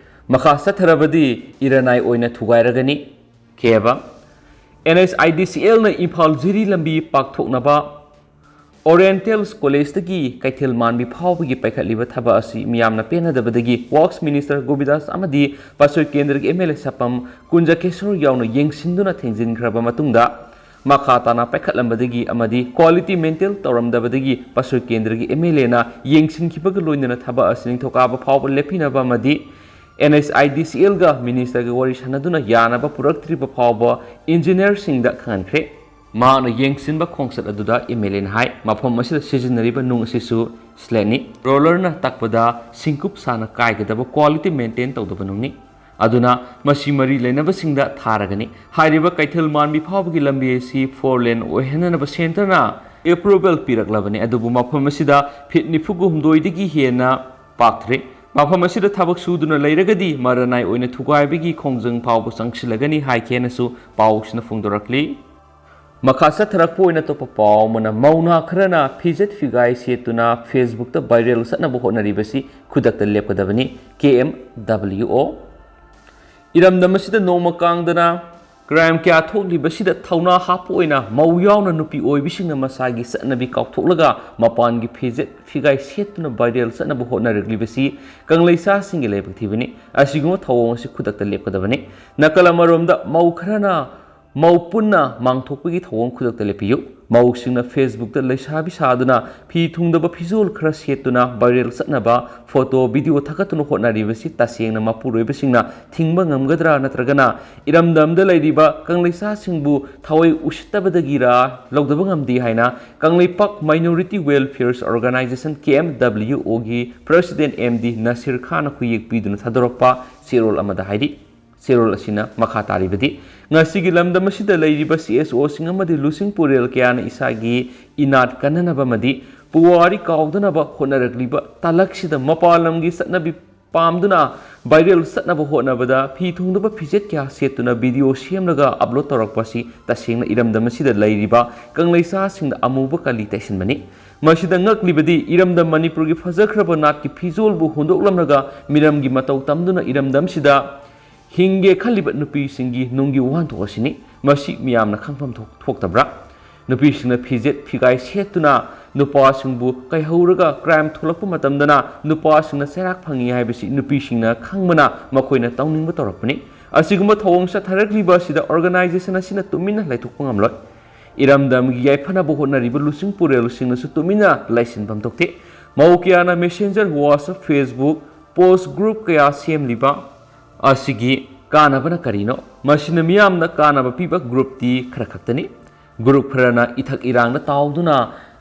ꯃꯈꯥ ꯆꯠꯊꯔꯕꯗꯤ ꯏꯔꯅꯥꯏ ꯑꯣꯏꯅ ꯊꯨꯒꯥꯏꯔꯒꯅꯤ꯫ ꯀꯦꯕ NHIDCLꯅ ꯏꯝꯐꯥꯜ ꯖꯤꯔꯤ ꯂꯝꯕꯤ ꯄꯥꯛꯊꯣꯛꯅꯕ Oriental Collegeꯇꯒꯤ ꯀꯩꯊꯦꯜ ꯃꯥꯟꯕꯤ ꯐꯥꯎꯕꯒꯤ ꯄꯥꯏꯈꯠꯂꯤꯕ ꯊꯕꯛ ꯑꯁꯤ ꯃꯤꯌꯥꯝꯅ ꯄꯦꯟꯅꯗꯕꯗꯒꯤ Works Minister ꯒꯣꯕꯤꯗꯥꯁ ꯑꯃꯗꯤ ꯄꯥꯁꯣꯏ ꯀꯦꯟꯗ꯭ꯔꯒꯤ MLA ꯁꯄꯝ ꯀꯨꯟꯖꯀꯦꯁꯣꯔ ꯌꯥꯎꯅ ꯌꯦꯡꯁꯤꯟꯗꯨꯅ ꯊꯤꯡꯖꯤꯟꯈ꯭ꯔꯕ ꯃꯇꯨꯡꯗ, ꯃꯈꯥ ꯇꯥꯅ ꯄꯥꯏꯈꯠꯂꯝꯕꯗꯒꯤ ꯑꯃꯗꯤ quality maintain ꯇꯧꯔꯝꯗꯕꯗꯒꯤ ꯄꯥꯁꯣꯏ ꯀꯦꯟꯗ꯭ꯔꯒꯤ MLAꯅ ꯌꯦꯡꯁꯤꯟꯈꯤꯕꯒ ꯂꯣꯏꯅꯅ ꯊꯕꯛ ꯑꯁꯤ ꯅꯤꯡꯊꯧꯀꯥꯕ ꯐꯥꯎꯕ ꯂꯦꯞꯄꯤꯅꯕ ꯑꯃꯗꯤ NHIDCLꯒ ministerꯒ ꯋꯥꯔꯤ ꯁꯥꯟꯅꯗꯨꯅ ꯌꯥꯅꯕ ꯄꯨꯔꯛꯇ꯭ꯔꯤꯕ ꯐꯥꯎꯕ engineerꯁꯤꯡꯗ ꯈꯪꯍꯟꯈ꯭ꯔꯦ꯫ ꯃꯍꯥꯛꯅ ꯌꯦꯡꯁꯤꯟꯕ ꯈꯣꯡꯆꯠ ꯑꯗꯨꯗ MLAꯅ ꯍꯥꯏ, ꯃꯐꯝ ꯑꯁꯤꯗ ꯁꯤꯖꯤꯟꯅꯔꯤꯕ ꯅꯨꯡ ꯑꯁꯤꯁꯨ slateꯅꯤ꯫ Rollerꯅ ꯇꯛꯄꯗ ꯁꯤꯡꯀꯨꯞ ꯁꯥꯅ ꯀꯥꯏꯒꯗꯕ quality maintain ꯇꯧꯗꯕ ꯅꯨꯡꯅꯤ꯫ ꯑꯗꯨꯅ ꯃꯁꯤ ꯃꯔꯤ ꯂꯩꯅꯕꯁꯤꯡꯗ ꯊꯥꯔꯒꯅꯤ꯫ ꯍꯥꯏꯔꯤꯕ ꯀꯩꯊꯦꯜ ꯃꯥꯟꯕꯤ ꯐꯥꯎꯕꯒꯤ ꯂꯝꯕꯤ ꯑꯁꯤ four lane ꯑꯣꯏꯍꯟꯅꯅꯕ centreꯅ approval ꯄꯤꯔꯛꯂꯕꯅꯤ, ꯑꯗꯨꯕꯨ ꯃꯐꯝ ꯑꯁꯤꯗ feet ꯅꯤꯐꯨꯒ ꯍꯨꯝꯗꯣꯏꯗꯒꯤ ꯍꯦꯟꯅ ꯄꯥꯛꯇ꯭ꯔꯦ꯫ ꯃꯐꯝ ꯑꯁꯤꯗ ꯊꯕꯛ ꯁꯨꯗꯨꯅ ꯂꯩꯔꯒꯗꯤ ꯃꯔꯅꯥꯏ ꯑꯣꯏꯅ ꯊꯨꯒꯥꯏꯕꯒꯤ ꯈꯣꯡꯖꯪ ꯐꯥꯎꯕ ꯆꯪꯁꯤꯜꯂꯒꯅꯤ ꯍꯥꯏꯈꯤ ꯍꯥꯏꯅꯁꯨ ꯄꯥꯎꯁꯤꯅ ꯐꯣꯡꯗꯣꯔꯛꯂꯤ꯫ ꯃꯈꯥ ꯆꯠꯊꯔꯛꯄ ꯑꯣꯏꯅ ꯑꯇꯣꯞꯄ ꯄꯥꯎ ꯑꯃꯅ, ꯃꯧ ꯅꯍꯥ ꯈꯔꯅ ꯐꯤꯖꯦꯠ ꯐꯤꯒꯥꯏ ꯁꯦꯠꯇꯨꯅ Facebookꯇ viral ꯆꯠꯅꯕ ꯍꯣꯠꯅꯔꯤꯕꯁꯤ ꯈꯨꯗꯛꯇ ꯂꯦꯞꯀꯗꯕꯅꯤ꯫ KMWO꯫ ꯏꯔꯝꯗꯝ ꯑꯁꯤꯗ ꯅꯣꯡꯃ ꯀꯥꯡꯗꯅ crime ꯀꯌꯥ ꯊꯣꯛꯂꯤꯕꯁꯤꯗ ꯊꯧꯅꯥ ꯍꯥꯞꯄ ꯑꯣꯏꯅ ꯃꯧ ꯌꯥꯎꯅ ꯅꯨꯄꯤ ꯑꯣꯏꯕꯤꯁꯤꯡꯅ ꯃꯁꯥꯒꯤ ꯆꯠꯅꯕꯤ ꯀꯥꯎꯊꯣꯛꯂꯒ ꯃꯄꯥꯟꯒꯤ ꯐꯤꯖꯦꯠ ꯐꯤꯒꯥꯏ ꯁꯦꯠꯇꯨꯅ viral ꯆꯠꯅꯕ ꯍꯣꯠꯅꯔꯛꯂꯤꯕꯁꯤ ꯀꯪꯂꯩꯁꯥꯁꯤꯡꯒꯤ ꯂꯥꯏꯕꯛ ꯊꯤꯕꯅꯤ꯫ ꯑꯁꯤꯒꯨꯝꯕ ꯊꯧꯑꯣꯡ ꯑꯁꯤ ꯈꯨꯗꯛꯇ ꯂꯦꯞꯀꯗꯕꯅꯤ꯫ ꯅꯥꯀꯜ ꯑꯃꯔꯣꯝꯗ ꯃꯧ ꯈꯔꯅ ꯃꯧ ꯄꯨꯟꯅ ꯃꯥꯡꯊꯣꯛꯄꯒꯤ ꯊꯧꯑꯣꯡ ꯈꯨꯗꯛꯇ ꯂꯦꯞꯄꯤꯌꯨ꯫ ꯃꯧꯁꯤꯡꯅ Facebookꯇ ꯂꯩꯁꯥꯕꯤ ꯁꯥꯗꯨꯅ ꯐꯤ ꯊꯨꯡꯗꯕ ꯐꯤꯖꯣꯜ ꯈꯔ ꯁꯦꯠꯇꯨꯅ viral ꯆꯠꯅꯕ photo, video ꯊꯥꯒꯠꯇꯨꯅ ꯍꯣꯠꯅꯔꯤꯕꯁꯤ ꯇꯁꯦꯡꯅ ꯃꯄꯨꯔꯣꯏꯕꯁꯤꯡꯅ ꯊꯤꯡꯕ ꯉꯝꯒꯗ꯭ꯔꯥ ꯅꯠꯇ꯭ꯔꯒꯅ ꯏꯔꯝꯗꯝꯗ ꯂꯩꯔꯤꯕ ꯀꯪꯂꯩꯁꯥꯁꯤꯡꯕꯨ ꯊꯑꯣꯏ ꯎꯁꯤꯠꯇꯕꯗꯒꯤꯔꯥ ꯂꯧꯗꯕ ꯉꯝꯗꯦ ꯍꯥꯏꯅ Kangleipak Minority Welfare Organization, K M W O ꯒꯤ President M D ꯅꯁꯤꯔ ꯈꯥꯟꯅ ꯈꯨꯌꯦꯛ ꯄꯤꯗꯨꯅ ꯊꯥꯗꯣꯔꯛꯄ ꯆꯦꯔꯣꯜ ꯑꯃꯗ ꯍꯥꯏꯔꯤ꯫ ꯆꯦꯔꯣꯜ ꯑꯁꯤꯅ ꯃꯈꯥ ꯇꯥꯔꯤꯕꯗꯤ, ꯉꯁꯤꯒꯤ ꯂꯝꯗꯝ ꯑꯁꯤꯗ ꯂꯩꯔꯤꯕ C S O ꯁꯤꯡ ꯑꯃꯗꯤ ꯂꯨꯆꯤꯡ ꯄꯨꯔꯦꯜ ꯀꯌꯥꯅ ꯏꯁꯥꯒꯤ ꯏꯅꯥꯠ ꯀꯟꯅꯅꯕ ꯑꯃꯗꯤ ꯄꯨꯋꯥꯔꯤ ꯀꯥꯎꯗꯅꯕ ꯍꯣꯠꯅꯔꯛꯂꯤꯕ ꯇꯥꯂꯛꯁꯤꯗ ꯃꯄꯥꯟ ꯂꯝꯒꯤ ꯆꯠꯅꯕꯤ ꯄꯥꯝꯗꯨꯅ viral ꯆꯠꯅꯕ ꯍꯣꯠꯅꯕꯗ ꯐꯤ ꯊꯨꯡꯗꯕ ꯐꯤꯖꯦꯠ ꯀꯌꯥ ꯁꯦꯠꯇꯨꯅ video ꯁꯦꯝꯂꯒ upload ꯇꯧꯔꯛꯄ ꯑꯁꯤ ꯇꯁꯦꯡꯅ ꯏꯔꯝꯗꯝ ꯑꯁꯤꯗ ꯂꯩꯔꯤꯕ ꯀꯪꯂꯩꯁꯥꯁꯤꯡꯗ ꯑꯃꯨꯕ ꯀꯂꯤ ꯇꯩꯁꯤꯟꯕꯅꯤ꯫ ꯃꯁꯤꯗ ꯉꯛꯂꯤꯕꯗꯤ ꯏꯔꯝꯗꯝ ꯃꯅꯤꯄꯨꯔꯒꯤ ꯐꯖꯈ꯭ꯔꯕ ꯅꯥꯠꯀꯤ ꯐꯤꯖꯣꯜꯕꯨ ꯍꯨꯟꯗꯣꯛꯂꯝꯂꯒ ꯃꯤꯔꯝꯒꯤ ꯃꯇꯧ ꯇꯝꯗꯨꯅ ꯏꯔꯝꯗꯝꯁꯤꯗ ꯍꯤꯡꯒꯦ ꯈꯜꯂꯤꯕ ꯅꯨꯄꯤꯁꯤꯡꯒꯤ ꯅꯨꯡꯒꯤ ꯋꯥꯍꯟꯊꯣꯛ ꯑꯁꯤꯅꯤ꯫ ꯃꯁꯤ ꯃꯤꯌꯥꯝꯅ ꯈꯪꯐꯝ ꯊꯣꯛ-, ꯊꯣꯛꯇꯕ꯭ꯔꯥ? ꯅꯨꯄꯤꯁꯤꯡꯅ ꯐꯤꯖꯦꯠ ꯐꯤꯒꯥꯏ ꯁꯦꯠꯇꯨꯅ ꯅꯨꯄꯥꯁꯤꯡꯕꯨ ꯀꯥꯏꯍꯧꯔꯒ crime ꯊꯣꯛꯂꯛꯄ ꯃꯇꯝꯗꯅ ꯅꯨꯄꯥꯁꯤꯡꯅ ꯆꯩꯔꯥꯛ ꯐꯪꯏ ꯍꯥꯏꯕꯁꯤ ꯅꯨꯄꯤꯁꯤꯡꯅ ꯈꯪꯕꯅ ꯃꯈꯣꯏꯅ ꯇꯧꯅꯤꯡꯕ ꯇꯧꯔꯛꯄꯅꯤ꯫ ꯑꯁꯤꯒꯨꯝꯕ ꯊꯧꯑꯣꯡ ꯆꯠꯊꯔꯛꯂꯤꯕ ꯑꯁꯤꯗ organization ꯑꯁꯤꯅ ꯇꯨꯃꯤꯟꯅ ꯂꯩꯊꯣꯛꯄ ꯉꯝꯂꯣꯏ꯫ ꯏꯔꯝꯗꯝꯒꯤ ꯌꯥꯏꯐꯅꯕ ꯍꯣꯠꯅꯔꯤꯕ ꯂꯨꯆꯤꯡ ꯄꯨꯔꯦꯜꯁꯤꯡꯅꯁꯨ ꯇꯨꯃꯤꯟꯅ ꯂꯩꯁꯤꯟꯐꯝ ꯊꯣꯛꯇꯦ꯫ ꯃꯧ ꯀꯌꯥꯅ Messenger, WhatsApp, Facebook, post group ꯀꯌꯥ ꯁꯦꯝꯂꯤꯕ ꯑꯁꯤꯒꯤ ꯀꯥꯟꯅꯕꯅ ꯀꯔꯤꯅꯣ? ꯃꯁꯤꯅ ꯃꯤꯌꯥꯝꯅ ꯀꯥꯟꯅꯕ ꯄꯤꯕ groupꯇꯤ ꯈꯔ ꯈꯛꯇꯅꯤ꯫ Group ꯈꯔꯅ ꯏꯊꯛ ꯏꯔꯥꯡꯗ ꯇꯥꯎꯗꯨꯅ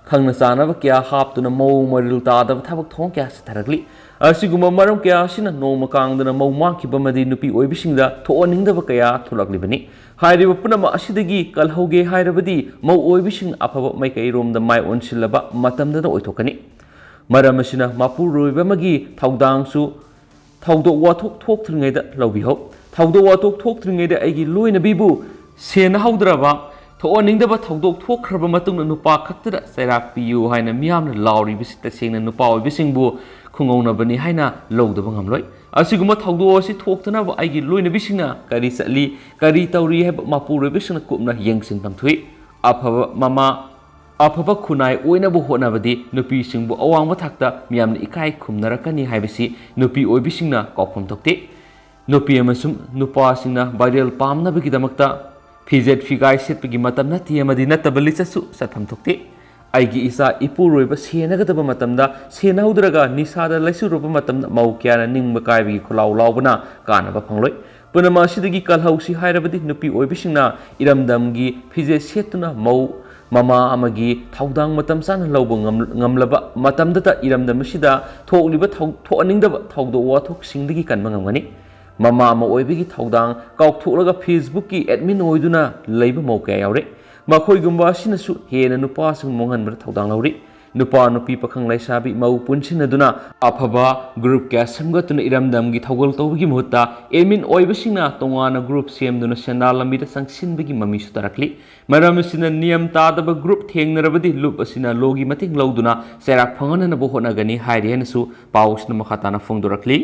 ꯈꯪꯅ ꯆꯥꯅꯕ ꯀꯌꯥ ꯍꯥꯞꯇꯨꯅ ꯃꯑꯣꯡ ꯃꯔꯤꯜ ꯇꯥꯗꯕ ꯊꯕꯛ ꯊꯧꯑꯣꯡ ꯀꯌꯥ ꯆꯠꯊꯔꯛꯂꯤ꯫ ꯑꯁꯤꯒꯨꯝꯕ ꯃꯔꯝ ꯀꯌꯥ ꯑꯁꯤꯅ ꯅꯣꯡꯃ ꯀꯥꯡꯗꯅ ꯃꯧ ꯃꯥꯡꯈꯤꯕ ꯑꯃꯗꯤ ꯅꯨꯄꯤ ꯑꯣꯏꯕꯤꯁꯤꯡꯗ ꯊꯣꯛꯍꯟꯅꯤꯡꯗꯕ ꯀꯌꯥ ꯊꯣꯛꯂꯛꯂꯤꯕꯅꯤ꯫ ꯍꯥꯏꯔꯤꯕ ꯄꯨꯝꯅꯃꯛ ꯑꯁꯤꯗꯒꯤ ꯀꯜꯍꯧꯒꯦ ꯍꯥꯏꯔꯕꯗꯤ ꯃꯧ ꯑꯣꯏꯕꯤꯁꯤꯡ ꯑꯐꯕ ꯃꯥꯏꯀꯩꯔꯣꯝꯗ ꯃꯥꯏ ꯑꯣꯟꯁꯤꯜꯂꯕ ꯃꯇꯝꯗꯅ ꯑꯣꯏꯊꯣꯛꯀꯅꯤ꯫ ꯃꯔꯝ ꯑꯁꯤꯅ ꯃꯄꯨꯔꯣꯏꯕ ꯑꯃꯒꯤ ꯊꯧꯗꯥꯡꯁꯨ ꯊꯧꯗꯣꯛ ꯋꯥꯊꯣꯛ ꯊꯣꯛꯇ꯭ꯔꯤꯉꯩꯗ ꯂꯧꯕꯤꯍꯧ꯫ ꯊꯧꯗꯣꯛ ꯋꯥꯊꯣꯛ ꯊꯣꯛꯇ꯭ꯔꯤꯉꯩꯗ ꯑꯩꯒꯤ ꯂꯣꯏꯅꯕꯤꯕꯨ ꯁꯦꯟꯅꯍꯧꯗ꯭ꯔꯕ, ꯊꯣꯛꯍꯟꯅꯤꯡꯗꯕ ꯊꯧꯗꯣꯛ ꯊꯣꯛꯈ꯭ꯔꯕ ꯃꯇꯨꯡꯗ ꯅꯨꯄꯥ ꯈꯛꯇꯗ ꯆꯩꯔꯥꯛ ꯄꯤꯌꯨ ꯍꯥꯏꯅ ꯃꯤꯌꯥꯝꯅ ꯂꯥꯎꯔꯤꯕꯁꯤ ꯇꯁꯦꯡꯅ ꯅꯨꯄꯥ ꯑꯣꯏꯕꯁꯤꯡꯕꯨ ꯈꯨꯡꯒꯧꯅꯕꯅꯤ ꯍꯥꯏꯅ ꯂꯧꯗꯕ ꯉꯝꯂꯣꯏ꯫ ꯑꯁꯤꯒꯨꯝꯕ ꯊꯧꯗꯣꯛ ꯑꯁꯤ ꯊꯣꯛꯇꯅꯕ ꯑꯩꯒꯤ ꯂꯣꯏꯅꯕꯤꯁꯤꯡꯅ ꯀꯔꯤ ꯆꯠꯂꯤ, ꯀꯔꯤ ꯇꯧꯔꯤ ꯍꯥꯏꯕ ꯃꯄꯨꯔꯣꯏꯕꯁꯤꯡꯅ ꯀꯨꯞꯅ ꯌꯦꯡꯁꯤꯟꯐꯝ ꯊꯣꯛꯏ꯫ ꯑꯐꯕ ꯃꯃꯥ, ꯑꯐꯕ ꯈꯨꯟꯅꯥꯏ ꯑꯣꯏꯅꯕ ꯍꯣꯠꯅꯕꯗꯤ ꯅꯨꯄꯤꯁꯤꯡꯕꯨ ꯑꯋꯥꯡꯕ ꯊꯥꯛꯇ ꯃꯤꯌꯥꯝꯅ ꯏꯀꯥꯏ ꯈꯨꯝꯅꯔꯛꯀꯅꯤ ꯍꯥꯏꯕꯁꯤ ꯅꯨꯄꯤ ꯑꯣꯏꯕꯤꯁꯤꯡꯅ ꯀꯥꯎꯐꯝ ꯊꯣꯛꯇꯦ꯫ ꯅꯨꯄꯤ ꯑꯃꯁꯨꯡ ꯅꯨꯄꯥꯁꯤꯡꯅ viral ꯄꯥꯝꯅꯕꯒꯤꯗꯃꯛꯇ ꯐꯤꯖꯦꯠ ꯐꯤꯒꯥꯏ ꯁꯦꯠꯄꯒꯤ ꯃꯇꯝ ꯅꯠꯇꯦ ꯑꯃꯗꯤ ꯅꯠꯇꯕ ꯂꯤꯆꯠꯁꯨ ꯆꯠꯐꯝ ꯊꯣꯛꯇꯦ꯫ ꯑꯩꯒꯤ ꯏꯆꯥ ꯏꯄꯨꯔꯣꯏꯕ ꯁꯦꯟꯅꯒꯗꯕ ꯃꯇꯝꯗ ꯁꯦꯟꯅꯍꯧꯗ꯭ꯔꯒ ꯅꯤꯁꯥꯗ ꯂꯩꯆꯨꯔꯕ ꯃꯇꯝꯗ ꯃꯧ ꯀꯌꯥꯅ ꯅꯤꯡꯕ ꯀꯥꯏꯕꯒꯤ ꯈꯨꯂꯥꯎ ꯂꯥꯎꯕꯅ ꯀꯥꯟꯅꯕ ꯐꯪꯂꯣꯏ꯫ ꯄꯨꯝꯅꯃꯛ ꯑꯁꯤꯗꯒꯤ ꯀꯜꯍꯧꯁꯤ ꯍꯥꯏꯔꯕꯗꯤ ꯅꯨꯄꯤ ꯑꯣꯏꯕꯁꯤꯡꯅ ꯏꯔꯝꯗꯝꯒꯤ ꯐꯤꯖꯦꯠ ꯁꯦꯠꯇꯨꯅ ꯃꯧ ꯃꯃꯥ ꯑꯃꯒꯤ ꯊꯧꯗꯥꯡ ꯃꯇꯝ ꯆꯥꯅ ꯂꯧꯕ ꯉꯝ-, ꯉꯝꯂꯕ ꯃꯇꯝꯗꯇ ꯏꯔꯝꯗꯝ ꯑꯁꯤꯗ ꯊꯣꯛꯂꯤꯕ ꯊꯧ-, ꯊꯣꯛꯍꯟꯅꯤꯡꯗꯕ ꯊꯧꯗꯣꯛ ꯋꯥꯊꯣꯛꯁꯤꯡꯗꯒꯤ ꯀꯟꯕ ꯉꯝꯒꯅꯤ꯫ ꯃꯃꯥ ꯑꯃ ꯑꯣꯏꯕꯒꯤ ꯊꯧꯗꯥꯡ ꯀꯥꯎꯊꯣꯛꯂꯒ Facebook-ꯀꯤ admin ꯑꯣꯏꯗꯨꯅ ꯂꯩꯕ ꯃꯧ ꯀꯌꯥ ꯌꯥꯎꯔꯦ꯫ ꯃꯈꯣꯏꯒꯨꯝꯕ ꯑꯁꯤꯅꯁꯨ ꯍꯦꯟꯅ ꯅꯨꯄꯥꯁꯤꯡ ꯃꯣꯡꯍꯟꯕꯗ ꯊꯧꯗꯥꯡ ꯂꯧꯔꯤ꯫ ꯅꯨꯄꯥ, ꯅꯨꯄꯤ, ꯄꯥꯈꯪ, ꯂꯩꯁꯥꯕꯤ, ꯃꯧ ꯄꯨꯟꯁꯤꯟꯅꯗꯨꯅ ꯑꯐꯕ group ꯀꯌꯥ ꯁꯦꯝꯒꯠꯇꯨꯅ ꯏꯔꯝꯗꯝꯒꯤ ꯊꯧꯒꯜ ꯇꯧꯕꯒꯤ ꯃꯍꯨꯠꯇ admin ꯑꯣꯏꯕꯁꯤꯡꯅ ꯇꯣꯉꯥꯟꯅ group ꯁꯦꯝꯗꯨꯅ ꯁꯦꯟꯗꯥꯟ ꯂꯝꯕꯤꯗ ꯆꯪꯁꯤꯟꯕꯒꯤ ꯃꯃꯤꯁꯨ ꯇꯥꯔꯛꯂꯤ꯫ ꯃꯔꯝ ꯑꯁꯤꯅ ꯅꯤꯌꯝ ꯇꯥꯗꯕ group ꯊꯦꯡꯅꯔꯕꯗꯤ ꯂꯨꯞ ꯑꯁꯤꯅ lawꯒꯤ ꯃꯇꯦꯡ ꯂꯧꯗꯨꯅ ꯆꯩꯔꯥꯛ ꯐꯪꯍꯟꯅꯅꯕ ꯍꯣꯠꯅꯒꯅꯤ ꯍꯥꯏꯔꯤ ꯍꯥꯏꯅꯁꯨ ꯄꯥꯎ ꯑꯁꯤꯅ ꯃꯈꯥ ꯇꯥꯅ ꯐꯣꯡꯗꯣꯔꯛꯂꯤ꯫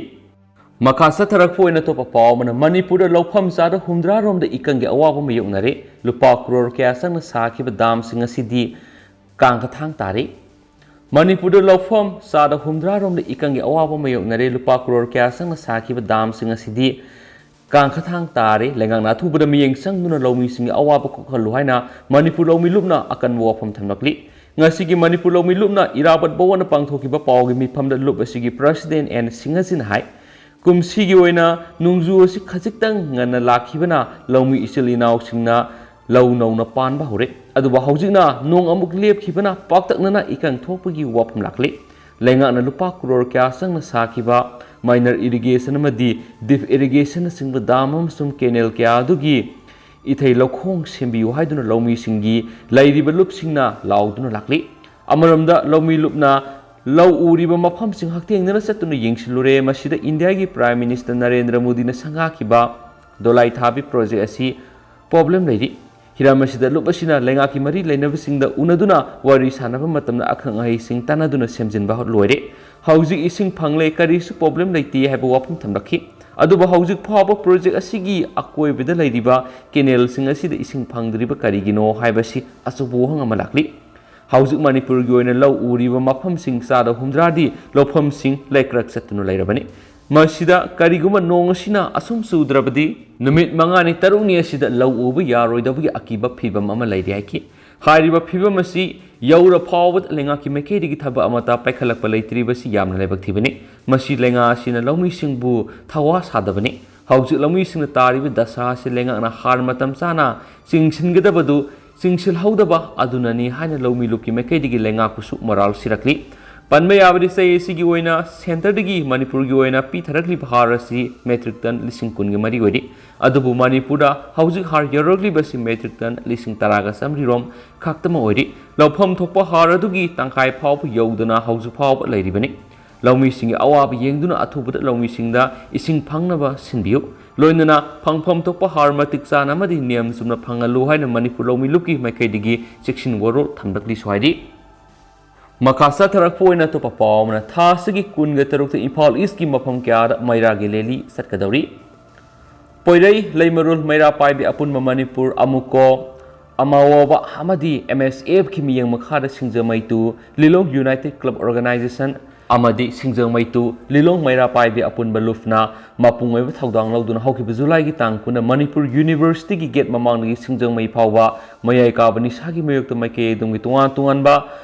ꯃꯈꯥ ꯆꯠꯊꯔꯛꯄ ꯑꯣꯏꯅ ꯑꯇꯣꯞꯄ ꯄꯥꯎ ꯑꯃꯅ, ꯃꯅꯤꯄꯨꯔꯗ ꯂꯧꯐꯝ ꯆꯥꯗ ꯍꯨꯝꯗ꯭ꯔꯥ ꯔꯣꯝꯗ ꯏꯀꯪꯒꯤ ꯑꯋꯥꯕ ꯃꯥꯌꯣꯛꯅꯔꯦ꯫ ꯂꯨꯄꯥ ꯀ꯭ꯔꯣꯔ ꯀꯌꯥ ꯆꯪꯅ ꯁꯥꯈꯤꯕ ꯗꯥꯝꯁꯤꯡ ꯑꯁꯤꯗꯤ ꯀꯥꯡꯈꯊꯥꯡ ꯇꯥꯔꯦ꯫ ꯃꯅꯤꯄꯨꯔꯗ ꯂꯧꯐꯝ ꯆꯥꯗ ꯍꯨꯝꯗ꯭ꯔꯥ ꯔꯣꯝꯗ ꯏꯀꯪꯒꯤ ꯑꯋꯥꯕ ꯃꯥꯌꯣꯛꯅꯔꯦ꯫ ꯂꯨꯄꯥ ꯀ꯭ꯔꯣꯔ ꯀꯌꯥ ꯆꯪꯅ ꯁꯥꯈꯤꯕ ꯗꯥꯝꯁꯤꯡ ꯑꯁꯤꯗꯤ ꯀꯥꯡꯈꯊꯥꯡ ꯇꯥꯔꯦ꯫ ꯂꯩꯉꯥꯛꯅ ꯑꯊꯨꯕꯗ ꯃꯤꯠꯌꯦꯡ ꯆꯪꯗꯨꯅ ꯂꯧꯃꯤꯁꯤꯡꯒꯤ ꯑꯋꯥꯕ ꯀꯣꯛꯍꯜꯂꯨ ꯍꯥꯏꯅ ꯃꯅꯤꯄꯨꯔ ꯂꯧꯃꯤ ꯂꯨꯞꯅ ꯑꯀꯟꯕ ꯋꯥꯐꯝ ꯊꯝꯂꯛꯂꯤ꯫ ꯉꯁꯤꯒꯤ ꯃꯅꯤꯄꯨꯔ ꯂꯧꯃꯤ ꯂꯨꯞꯅ ꯏꯔꯥꯕꯠ ꯚꯋꯟꯗ ꯄꯥꯡꯊꯣꯛꯈꯤꯕ ꯄꯥꯎꯒꯤ ꯃꯤꯐꯝꯗ ꯂꯨꯞ ꯑꯁꯤꯒꯤ president ꯑꯦꯟ ꯁꯤꯡꯍꯖꯤꯅ ꯍꯥꯏ, ꯀꯨꯝꯁꯤꯒꯤ ꯑꯣꯏꯅ ꯅꯣꯡꯖꯨ ꯑꯁꯤ ꯈꯖꯤꯛꯇꯪ ꯉꯟꯅ ꯂꯥꯛꯈꯤꯕꯅ ꯂꯧꯃꯤ ꯏꯆꯤꯜ ꯏꯅꯥꯎꯁꯤꯡꯅ ꯂꯧ ꯅꯧꯅ ꯄꯥꯟꯕ ꯍꯧꯔꯦ꯫ ꯑꯗꯨꯕꯨ ꯍꯧꯖꯤꯛꯅ ꯅꯣꯡ ꯑꯃꯨꯛ ꯂꯦꯞꯈꯤꯕꯅ ꯄꯥꯛꯇꯛꯅꯅ ꯏꯀꯪ ꯊꯣꯛꯄꯒꯤ ꯋꯥꯐꯝ ꯂꯥꯛꯂꯤ꯫ ꯂꯩꯉꯥꯛꯅ ꯂꯨꯄꯥ ꯀ꯭ꯔꯣꯔ ꯀꯌꯥ ꯆꯪꯅ ꯁꯥꯈꯤꯕ minor irrigation ꯑꯃꯗꯤ deep irrigationꯅꯆꯤꯡꯕ ꯗꯥꯝ ꯑꯃꯁꯨꯡ canal ꯀꯌꯥ ꯑꯗꯨꯒꯤ ꯏꯊꯩ ꯂꯧꯈꯣꯡ ꯁꯦꯝꯕꯤꯌꯨ ꯍꯥꯏꯗꯨꯅ ꯂꯧꯃꯤꯁꯤꯡꯒꯤ ꯂꯩꯔꯤꯕ ꯂꯨꯞꯁꯤꯡꯅ ꯂꯥꯎꯗꯨꯅ ꯂꯥꯛꯂꯤ꯫ ꯑꯃꯔꯣꯝꯗ ꯂꯧꯃꯤ ꯂꯨꯞꯅ ꯂꯧ ꯎꯔꯤꯕ ꯃꯐꯝꯁꯤꯡ ꯍꯛꯊꯦꯡꯅꯅ ꯆꯠꯇꯨꯅ ꯌꯦꯡꯁꯤꯜꯂꯨꯔꯦ꯫ ꯃꯁꯤꯗ ꯏꯟꯗꯤꯌꯥꯒꯤ Prime Minister ꯅꯔꯦꯟꯗ꯭ꯔ ꯃꯣꯗꯤꯅ ꯁꯪꯒꯥꯈꯤꯕ ꯗꯣꯂꯥꯏ ꯊꯥꯕꯤ project ꯑꯁꯤ problem ꯂꯩꯔꯤ꯫ ꯍꯤꯔꯝ ꯑꯁꯤꯗ ꯂꯨꯞ ꯑꯁꯤꯅ ꯂꯩꯉꯥꯛꯀꯤ ꯃꯔꯤ ꯂꯩꯅꯕꯁꯤꯡꯗ ꯎꯅꯗꯨꯅ ꯋꯥꯔꯤ ꯁꯥꯟꯅꯕ ꯃꯇꯝꯗ ꯑꯈꯪ ꯑꯍꯩꯁꯤꯡ ꯇꯥꯟꯅꯗꯨꯅ ꯁꯦꯝꯖꯤꯟꯕ ꯂꯣꯏꯔꯦ꯫ ꯍꯧꯖꯤꯛ ꯏꯁꯤꯡ ꯐꯪꯂꯦ, ꯀꯔꯤꯁꯨ problem ꯂꯩꯇꯦ ꯍꯥꯏꯕ ꯋꯥꯐꯝ ꯊꯝꯂꯛꯈꯤ꯫ ꯑꯗꯨꯕꯨ ꯍꯧꯖꯤꯛ ꯐꯥꯎꯕ project ꯑꯁꯤꯒꯤ ꯑꯀꯣꯏꯕꯗ ꯂꯩꯔꯤꯕ canalꯁꯤꯡ ꯑꯁꯤꯗ ꯏꯁꯤꯡ ꯐꯪꯗ꯭ꯔꯤꯕ ꯀꯔꯤꯒꯤꯅꯣ ꯍꯥꯏꯕꯁꯤ ꯑꯆꯧꯕ ꯋꯥꯍꯪ ꯑꯃ ꯂꯥꯛꯂꯤ꯫ ꯍꯧꯖꯤꯛ ꯃꯅꯤꯄꯨꯔꯒꯤ ꯑꯣꯏꯅ ꯂꯧ ꯎꯔꯤꯕ ꯃꯐꯝꯁꯤꯡ ꯆꯥꯗ ꯍꯨꯝꯗ꯭ꯔꯥꯗꯤ ꯂꯧꯐꯝꯁꯤꯡ ꯂꯩꯀ꯭ꯔꯛ ꯆꯠꯇꯨꯅ ꯂꯩꯔꯕꯅꯤ꯫ ꯃꯁꯤꯗ ꯀꯔꯤꯒꯨꯝꯕ ꯅꯣꯡ ꯑꯁꯤꯅ ꯑꯁꯨꯝ ꯆꯨꯗ꯭ꯔꯕꯗꯤ ꯅꯨꯃꯤꯠ ꯃꯉꯥꯅꯤ ꯇꯔꯨꯛꯅꯤ ꯑꯁꯤꯗ ꯂꯧ ꯎꯕ ꯌꯥꯔꯣꯏꯗꯕꯒꯤ ꯑꯀꯤꯕ ꯐꯤꯕꯝ ꯑꯃ ꯂꯩꯔꯤ ꯍꯥꯏꯈꯤ꯫ ꯍꯥꯏꯔꯤꯕ ꯐꯤꯕꯝ ꯑꯁꯤ ꯌꯧꯔ ꯐꯥꯎꯕꯗ ꯂꯩꯉꯥꯛꯀꯤ ꯃꯥꯏꯀꯩꯗꯒꯤ ꯊꯕꯛ ꯑꯃꯠꯇ ꯄꯥꯏꯈꯠꯂꯛꯄ ꯂꯩꯇ꯭ꯔꯤꯕꯁꯤ ꯌꯥꯝꯅ ꯂꯥꯏꯕꯛ ꯊꯤꯕꯅꯤ꯫ ꯃꯁꯤ ꯂꯩꯉꯥꯛ ꯑꯁꯤꯅ ꯂꯧꯃꯤꯁꯤꯡꯕꯨ ꯊꯋꯥ ꯁꯥꯗꯕꯅꯤ꯫ ꯍꯧꯖꯤꯛ ꯂꯧꯃꯤꯁꯤꯡꯅ ꯇꯥꯔꯤꯕ ꯗꯁꯥ ꯑꯁꯤ ꯂꯩꯉꯥꯛꯅ ꯍꯥꯔ ꯃꯇꯝ ꯆꯥꯅ ꯆꯤꯡꯁꯤꯟꯒꯗꯕꯗꯨ ꯆꯤꯡꯁꯤꯜꯍꯧꯗꯕ ꯑꯗꯨꯅꯅꯤ ꯍꯥꯏꯅ ꯂꯧꯃꯤ ꯂꯨꯞꯀꯤ ꯃꯥꯏꯀꯩꯗꯒꯤ ꯂꯩꯉꯥꯛꯄꯨꯁꯨ ꯃꯔꯥꯜ ꯁꯤꯔꯛꯂꯤ꯫ ꯄꯟꯕ ꯌꯥꯕꯗꯤ ꯆꯍꯤ ꯑꯁꯤꯒꯤ ꯑꯣꯏꯅ ꯁꯦꯟꯇꯔꯗꯒꯤ ꯃꯅꯤꯄꯨꯔꯒꯤ ꯑꯣꯏꯅ ꯄꯤꯊꯔꯛꯂꯤꯕ ꯍꯥꯔ ꯑꯁꯤ ꯃꯦꯇ꯭ꯔꯤꯛ ꯇꯟ ꯂꯤꯁꯤꯡ ꯀꯨꯟꯒ ꯃꯔꯤ ꯑꯣꯏꯔꯤ꯫ ꯑꯗꯨꯕꯨ ꯃꯅꯤꯄꯨꯔꯗ ꯍꯧꯖꯤꯛ ꯍꯥꯔ ꯌꯧꯔꯛꯂꯤꯕꯁꯤ ꯃꯦꯇ꯭ꯔꯤꯛ ꯇꯟ ꯂꯤꯁꯤꯡ ꯇꯔꯥꯒ ꯆꯥꯝꯃꯔꯤꯔꯣꯝ ꯈꯛꯇꯃꯛ ꯑꯣꯏꯔꯤ꯫ ꯂꯧꯐꯝ ꯊꯣꯛꯄ ꯍꯥꯔ ꯑꯗꯨꯒꯤ ꯇꯪꯈꯥꯏ ꯐꯥꯎꯕ ꯌꯧꯗꯅ ꯍꯧꯖꯤꯛ ꯐꯥꯎꯕ ꯂꯩꯔꯤꯕꯅꯤ꯫ ꯂꯧꯃꯤꯁꯤꯡꯒꯤ ꯑꯋꯥꯕ ꯌꯦꯡꯗꯨꯅ ꯑꯊꯨꯕꯗ ꯂꯧꯃꯤꯁꯤꯡꯗ ꯏꯁꯤꯡ ꯐꯪꯅꯕ ꯁꯤꯟꯕꯤꯌꯨ꯫ ꯂꯣꯏꯅꯅ ꯐꯪꯐꯝ ꯊꯣꯛꯄ ꯍꯥꯔ ꯃꯇꯤꯛ ꯆꯥꯅ ꯑꯃꯗꯤ ꯅꯤꯌꯝ ꯆꯨꯝꯅ ꯐꯪꯍꯜꯂꯨ ꯍꯥꯏꯅ ꯃꯅꯤꯄꯨꯔ ꯂꯧꯃꯤ ꯂꯨꯞꯀꯤ ꯃꯥꯏꯀꯩꯗꯒꯤ ꯆꯦꯛꯁꯤꯟ ꯋꯥꯔꯣꯜ ꯊꯝꯂꯛꯂꯤꯁꯨ ꯍꯥꯏꯔꯤ꯫ ꯃꯈꯥ ꯆꯠꯊꯔꯛꯄ ꯑꯣꯏꯅ ꯑꯇꯣꯞꯄ ꯄꯥꯎ ꯑꯃꯅ, ꯊꯥ ꯑꯁꯤꯒꯤ ꯀꯨꯟꯒ ꯇꯔꯨꯛꯇ ꯏꯝꯐꯥꯜ ꯏꯁꯀꯤ ꯃꯐꯝ ꯀꯌꯥꯗ ꯃꯩꯔꯥꯒꯤ ꯔꯦꯂꯤ ꯆꯠꯀꯗꯧꯔꯤ꯫ ꯄꯣꯏꯔꯩ, ꯂꯩꯃꯔꯨꯜ, ꯃꯩꯔꯥ ꯄꯥꯏꯕꯤ ꯑꯄꯨꯟꯕ ꯃꯅꯤꯄꯨꯔ, ꯑꯃꯨꯀꯣ, ꯑꯃꯥꯋꯣꯕ ꯑꯃꯗꯤ ꯑꯦꯝ ꯑꯦꯁ ꯑꯦꯐꯀꯤ ꯃꯤꯠꯌꯦꯡ ꯃꯈꯥꯗ ꯁꯤꯡꯖꯃꯩ ꯇꯨ ꯂꯤꯂꯣꯡ ꯌꯨꯅꯥꯏꯇꯦꯗ ꯀ꯭ꯂꯕ ꯑꯣꯔꯒꯅꯥꯏꯖꯦꯁꯟ ꯑꯃꯗꯤ ꯁꯤꯡꯖꯃꯩ ꯇꯨ ꯂꯤꯂꯣꯡ ꯃꯩꯔꯥ ꯄꯥꯏꯕꯤ ꯑꯄꯨꯟꯕ ꯂꯨꯞꯅ ꯃꯄꯨꯡ ꯑꯣꯏꯕ ꯊꯧꯗꯥꯡ ꯂꯧꯗꯨꯅ ꯍꯧꯈꯤꯕ ꯖꯨꯂꯥꯏꯒꯤ ꯇꯥꯡ ꯀꯨꯟꯗ ꯃꯅꯤꯄꯨꯔ ꯌꯨꯅꯤꯚꯔꯁꯤꯇꯤꯒꯤ ꯒꯦꯠ ꯃꯃꯥꯡꯗꯒꯤ ꯁꯤꯡꯖꯃꯩ ꯐꯥꯎꯕ ꯃꯌꯥꯏ ꯀꯥꯕ ꯅꯤꯁꯥꯒꯤ ꯃꯥꯌꯣꯛꯇ ꯃꯥꯏꯀꯩ ꯑꯗꯨꯝꯒꯤ ꯇꯣꯉꯥꯟ ꯇꯣꯉꯥꯟꯕ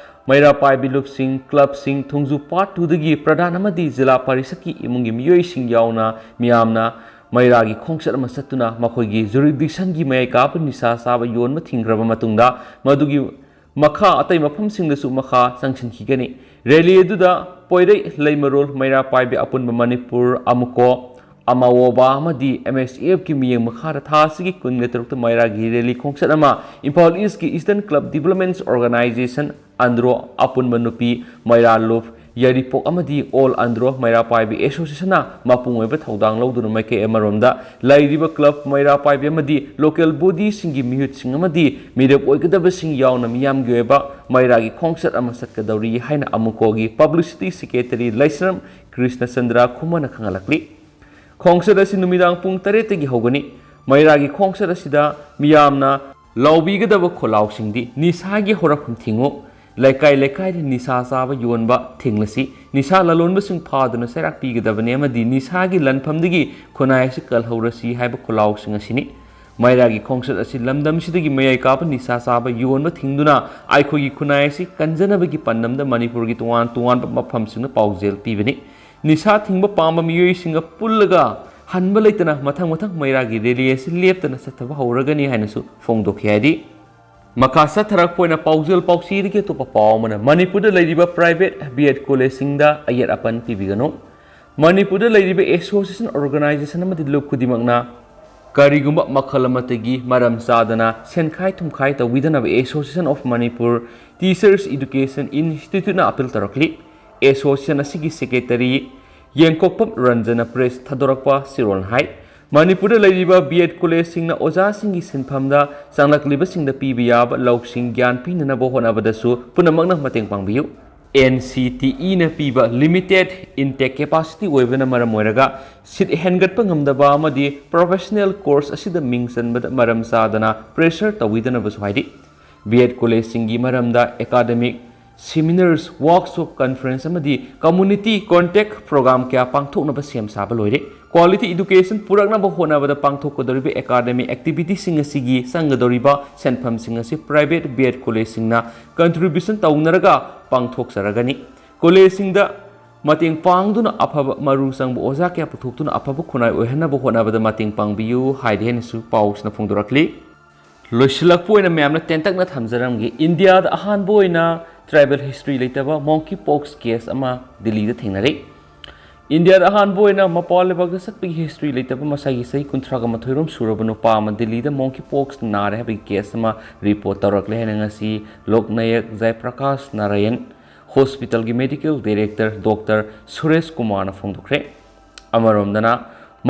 ꯃꯩꯔꯥ ꯄꯥꯏꯕꯤ ꯂꯨꯞꯁꯤꯡ, ꯀ꯭ꯂꯕꯁꯤꯡ, ꯊꯣꯡꯖꯨ ꯄꯥꯔꯠ ꯇꯨꯗꯒꯤ ꯄ꯭ꯔꯙꯥꯟ ꯑꯃꯗꯤ ꯖꯤꯂꯥ ꯄꯔꯤꯁꯠꯀꯤ ꯏꯃꯨꯡꯒꯤ ꯃꯤꯑꯣꯏꯁꯤꯡ ꯌꯥꯎꯅ ꯃꯤꯌꯥꯝꯅ ꯃꯩꯔꯥꯒꯤ ꯈꯣꯡꯆꯠ ꯑꯃ ꯆꯠꯇꯨꯅ ꯃꯈꯣꯏꯒꯤ ꯖꯨꯔꯤꯗꯤꯛꯁꯟꯒꯤ ꯃꯌꯥꯏ ꯀꯥꯕ ꯅꯤꯁꯥ ꯆꯥꯕ ꯌꯣꯟꯕ ꯊꯤꯡꯈ꯭ꯔꯕ ꯃꯇꯨꯡꯗ ꯃꯗꯨꯒꯤ ꯃꯈꯥ ꯑꯇꯩ ꯃꯐꯝꯁꯤꯡꯗꯁꯨ ꯃꯈꯥ ꯆꯪꯁꯤꯟꯈꯤꯒꯅꯤ꯫ ꯔꯦꯂꯤ ꯑꯗꯨꯗ ꯄꯣꯏꯔꯩ, ꯂꯩꯃꯔꯣꯜ, ꯃꯩꯔꯥ ꯄꯥꯏꯕꯤ ꯑꯄꯨꯟꯕ ꯃꯅꯤꯄꯨꯔ, ꯑꯃꯨꯀꯣ, ꯑꯃꯥꯋꯣꯕ ꯑꯃꯗꯤ ꯑꯦꯝ ꯑꯦꯁ ꯑꯦꯐꯀꯤ ꯃꯤꯠꯌꯦꯡ ꯃꯈꯥꯗ ꯊꯥ ꯑꯁꯤꯒꯤ ꯀꯨꯟꯒ ꯇꯔꯨꯛꯇ ꯃꯩꯔꯥꯒꯤ ꯔꯦꯂꯤ ꯈꯣꯡꯆꯠ ꯑꯃ ꯏꯝꯐꯥꯜ ꯏꯁꯀꯤ ꯏꯁꯇꯔꯟ ꯀ꯭ꯂꯕ ꯗꯤꯕꯂꯞꯃꯦꯟꯁ ꯑꯣꯔꯒꯅꯥꯏꯖꯦꯁꯟ, ꯑꯟꯗ꯭ꯔꯣ, ꯑꯄꯨꯟꯕ ꯅꯨꯄꯤ ꯃꯩꯔꯥ ꯂꯨꯞ, ꯌꯥꯏꯔꯤꯄꯣꯛ ꯑꯃꯗꯤ ꯑꯣꯜ ꯑꯟꯗ꯭ꯔꯣ ꯃꯩꯔꯥ ꯄꯥꯏꯕꯤ ꯑꯦꯁꯣꯁꯤꯌꯦꯁꯟꯅ ꯃꯄꯨꯡ ꯑꯣꯏꯕ ꯊꯧꯗꯥꯡ ꯂꯧꯗꯨꯅ ꯃꯥꯏꯀꯩ ꯑꯃꯔꯣꯝꯗ ꯂꯩꯔꯤꯕ ꯀ꯭ꯂꯕ, ꯃꯩꯔꯥ ꯄꯥꯏꯕꯤ ꯑꯃꯗꯤ ꯂꯣꯀꯦꯜ ꯕꯣꯗꯤꯁꯤꯡꯒꯤ ꯃꯤꯍꯨꯠꯁꯤꯡ ꯑꯃꯗꯤ ꯃꯤꯔꯦꯞ ꯑꯣꯏꯒꯗꯕꯁꯤꯡ ꯌꯥꯎꯅ ꯃꯤꯌꯥꯝꯒꯤ ꯑꯣꯏꯕ ꯃꯩꯔꯥꯒꯤ ꯈꯣꯡꯆꯠ ꯑꯃ ꯆꯠꯀꯗꯧꯔꯤ ꯍꯥꯏꯅ ꯑꯃꯨꯀꯣꯒꯤ ꯄꯕ꯭ꯂꯤꯁꯤꯇꯤ ꯁꯦꯀ꯭ꯔꯦꯇꯔꯤ ꯂꯩꯁ꯭ꯔꯝ ꯀ꯭ꯔꯤꯁꯅꯆꯟꯗ꯭ꯔ ꯈꯨꯃꯟꯅ ꯈꯪꯍꯜꯂꯛꯂꯤ꯫ ꯈꯣꯡꯆꯠ ꯑꯁꯤ ꯅꯨꯃꯤꯗꯥꯡ ꯄꯨꯡ ꯇꯔꯦꯠꯇꯒꯤ ꯍꯧꯒꯅꯤ꯫ ꯃꯩꯔꯥꯒꯤ ꯈꯣꯡꯆꯠ ꯑꯁꯤꯗ ꯃꯤꯌꯥꯝꯅ ꯂꯥꯎꯕꯤꯒꯗꯕ ꯈꯣꯜꯂꯥꯎꯁꯤꯡꯗꯤ: ꯅꯤꯁꯥꯒꯤ ꯍꯧꯔꯛꯐꯝ ꯊꯤꯡꯉꯨ, ꯂꯩꯀꯥꯏ ꯂꯩꯀꯥꯏꯗ ꯅꯤꯁꯥ ꯆꯥꯕ ꯌꯣꯟꯕ ꯊꯤꯡꯂꯁꯤ, ꯅꯤꯁꯥ ꯂꯂꯣꯟꯕꯁꯤꯡ ꯐꯥꯗꯨꯅ ꯆꯩꯔꯥꯛ ꯄꯤꯒꯗꯕꯅꯤ ꯑꯃꯗꯤ ꯅꯤꯁꯥꯒꯤ ꯂꯟꯐꯝꯗꯒꯤ ꯈꯨꯟꯅꯥꯏ ꯑꯁꯤ ꯀꯜꯍꯧꯔꯁꯤ ꯍꯥꯏꯕ ꯈꯣꯜꯂꯥꯎꯁꯤꯡ ꯑꯁꯤꯅꯤ꯫ ꯃꯩꯔꯥꯒꯤ ꯈꯣꯡꯆꯠ ꯑꯁꯤ ꯂꯝꯗꯝꯁꯤꯗꯒꯤ ꯃꯌꯥꯏ ꯀꯥꯕ ꯅꯤꯁꯥ ꯆꯥꯕ ꯌꯣꯟꯕ ꯊꯤꯡꯗꯨꯅ ꯑꯩꯈꯣꯏꯒꯤ ꯈꯨꯟꯅꯥꯏ ꯑꯁꯤ ꯀꯟꯖꯅꯕꯒꯤ ꯄꯥꯟꯗꯝꯗ ꯃꯅꯤꯄꯨꯔꯒꯤ ꯇꯣꯉꯥꯟ ꯇꯣꯉꯥꯟꯕ ꯃꯐꯝꯁꯤꯡꯅ ꯄꯥꯎꯖꯦꯜ ꯄꯤꯕꯅꯤ꯫ ꯅꯤꯁꯥ ꯊꯤꯡꯕ ꯄꯥꯝꯕ ꯃꯤꯑꯣꯏꯁꯤꯡꯒ ꯄꯨꯜꯂꯒ ꯍꯟꯕ ꯂꯩꯇꯅ ꯃꯊꯪ ꯃꯊꯪ ꯃꯩꯔꯥꯒꯤ ꯔꯦꯂꯤ ꯑꯁꯤ ꯂꯦꯞꯇꯅ ꯆꯠꯊꯕ ꯍꯧꯔꯒꯅꯤ ꯍꯥꯏꯅꯁꯨ ꯐꯣꯡꯗꯣꯛꯈꯤ꯫ ꯍꯥꯏꯗꯤ ꯃꯈꯥ ꯆꯠꯊꯔꯛꯄ ꯑꯣꯏꯅ ꯄꯥꯎꯖꯦꯜ ꯄꯥꯎꯆꯦꯗꯒꯤ ꯑꯇꯣꯞꯄ ꯄꯥꯎ ꯑꯃꯅ ꯃꯅꯤꯄꯨꯔꯗ ꯂꯩꯔꯤꯕ private B.Ed ꯀꯣꯂꯦꯖꯁꯤꯡꯗ ꯑꯌꯦꯠ ꯑꯄꯟ ꯄꯤꯕꯤꯒꯅꯨ꯫ ꯃꯅꯤꯄꯨꯔꯗ ꯂꯩꯔꯤꯕ association, organization ꯑꯃꯗꯤ ꯂꯨꯞ ꯈꯨꯗꯤꯡꯃꯛꯅ ꯀꯔꯤꯒꯨꯝꯕ ꯃꯈꯜ ꯑꯃꯠꯇꯒꯤ ꯃꯔꯝ ꯆꯥꯗꯅ ꯁꯦꯟꯈꯥꯏ ꯊꯨꯝꯈꯥꯏ ꯇꯧꯕꯤꯗꯅꯕ Association of Manipur Teachers Education Instituteꯅ appeal ꯇꯧꯔꯛꯂꯤ꯫ Association ꯑꯁꯤꯒꯤ secretary ꯌꯦꯡꯀꯣꯛꯄꯝ ꯔꯟꯖꯟꯅ press ꯊꯥꯗꯣꯔꯛꯄ ꯆꯦꯔꯣꯜꯅ ꯍꯥꯏ꯫ ꯃꯅꯤꯄꯨꯔꯗ ꯂꯩꯔꯤꯕ B.Ed ꯀꯣꯂꯦꯖꯁꯤꯡꯅ ꯑꯣꯖꯥꯁꯤꯡꯒꯤ ꯁꯤꯟꯐꯝꯗ ꯆꯪꯂꯛꯂꯤꯕꯁꯤꯡꯗ ꯄꯤꯕ ꯌꯥꯕ ꯂꯧꯁꯤꯡ ꯒ꯭ꯌꯥꯟ ꯄꯤꯅꯅꯕ ꯍꯣꯠꯅꯕꯗꯁꯨ ꯄꯨꯝꯅꯃꯛꯅ ꯃꯇꯦꯡ ꯄꯥꯡꯕꯤꯌꯨ꯫ NCTEꯅ ꯄꯤꯕ limited intake capacity ꯑꯣꯏꯕꯅ ꯃꯔꯝ ꯑꯣꯏꯔꯒ seat ꯍꯦꯟꯒꯠꯄ ꯉꯝꯗꯕ ꯑꯃꯗꯤ professional course ꯑꯁꯤꯗ ꯃꯤꯡ ꯆꯟꯕꯗ ꯃꯔꯝ ꯆꯥꯗꯅ pressure ꯇꯧꯕꯤꯗꯅꯕꯁꯨ ꯍꯥꯏꯔꯤ꯫ B.Ed ꯀꯣꯂꯦꯖꯁꯤꯡꯒꯤ ꯃꯔꯝꯗ academic seminars, workshop, conference ꯑꯃꯗꯤ community contact program ꯀꯌꯥ ꯄꯥꯡꯊꯣꯛꯅꯕ ꯁꯦꯝ ꯁꯥꯕ ꯂꯣꯏꯔꯦ꯫ Quality education ꯄꯨꯔꯛꯅꯕ ꯍꯣꯠꯅꯕꯗ ꯄꯥꯡꯊꯣꯛꯀꯗꯧꯔꯤꯕ academic activitiesꯁꯤꯡ ꯑꯁꯤꯒꯤ ꯆꯪꯒꯗꯧꯔꯤꯕ ꯁꯦꯟꯐꯝꯁꯤꯡ ꯑꯁꯤ private B.Ed ꯀꯣꯂꯦꯖꯁꯤꯡꯅ contribution ꯇꯧꯅꯔꯒ ꯄꯥꯡꯊꯣꯛꯆꯔꯒꯅꯤ꯫ ꯀꯣꯂꯦꯖꯁꯤꯡꯗ ꯃꯇꯦꯡ ꯄꯥꯡꯗꯨꯅ ꯑꯐꯕ ꯃꯔꯨ ꯆꯪꯕ ꯑꯣꯖꯥ ꯀꯌꯥ ꯄꯨꯊꯣꯛꯇꯨꯅ ꯑꯐꯕ ꯈꯨꯟꯅꯥꯏ ꯑꯣꯏꯍꯟꯅꯕ ꯍꯣꯠꯅꯕꯗ ꯃꯇꯦꯡ ꯄꯥꯡꯕꯤꯌꯨ ꯍꯥꯏꯔꯤ ꯍꯥꯏꯅꯁꯨ ꯄꯥꯎꯁꯤꯅ ꯐꯣꯡꯗꯣꯔꯛꯂꯤ꯫ ꯂꯣꯏꯁꯤꯜꯂꯛꯄ ꯑꯣꯏꯅ ꯃꯌꯥꯝꯅ ꯇꯦꯟꯇꯛꯅ ꯊꯝꯖꯔꯝꯒꯦ꯫ ꯏꯟꯗꯤꯌꯥꯗ ꯑꯍꯥꯟꯕ ꯑꯣꯏꯅ tribal history ꯂꯩꯇꯕ monkey pox case ꯑꯃ ꯗꯤꯜꯂꯤꯗ ꯊꯦꯡꯅꯔꯦ꯫ ꯏꯟꯗꯤꯌꯥꯗ ꯑꯍꯥꯟꯕ ꯑꯣꯏꯅ ꯃꯄꯥꯟ ꯂꯩꯕꯥꯛꯇ ꯆꯠꯄꯒꯤ history ꯂꯩꯇꯕ ꯃꯁꯥꯒꯤ ꯆꯍꯤ ꯀꯨꯟꯊ꯭ꯔꯥꯒ ꯃꯥꯊꯣꯏ ꯔꯣꯝ ꯁꯨꯔꯕ ꯅꯨꯄꯥ ꯑꯃ ꯗꯤꯜꯂꯤꯗ monkey pox ꯅꯥꯔꯦ ꯍꯥꯏꯕꯒꯤ case ꯑꯃ report ꯇꯧꯔꯛꯂꯦ ꯍꯥꯏꯅ ꯉꯁꯤ ꯂꯣꯛꯅꯥꯌꯛ ꯖꯌꯄ꯭ꯔꯀꯥꯁ Narayan hospitalꯒꯤ medical director doctor Suresh ꯀꯨꯃꯥꯔꯅ ꯐꯣꯡꯗꯣꯛꯈ꯭ꯔꯦ꯫ ꯑꯃꯔꯣꯝꯗꯅ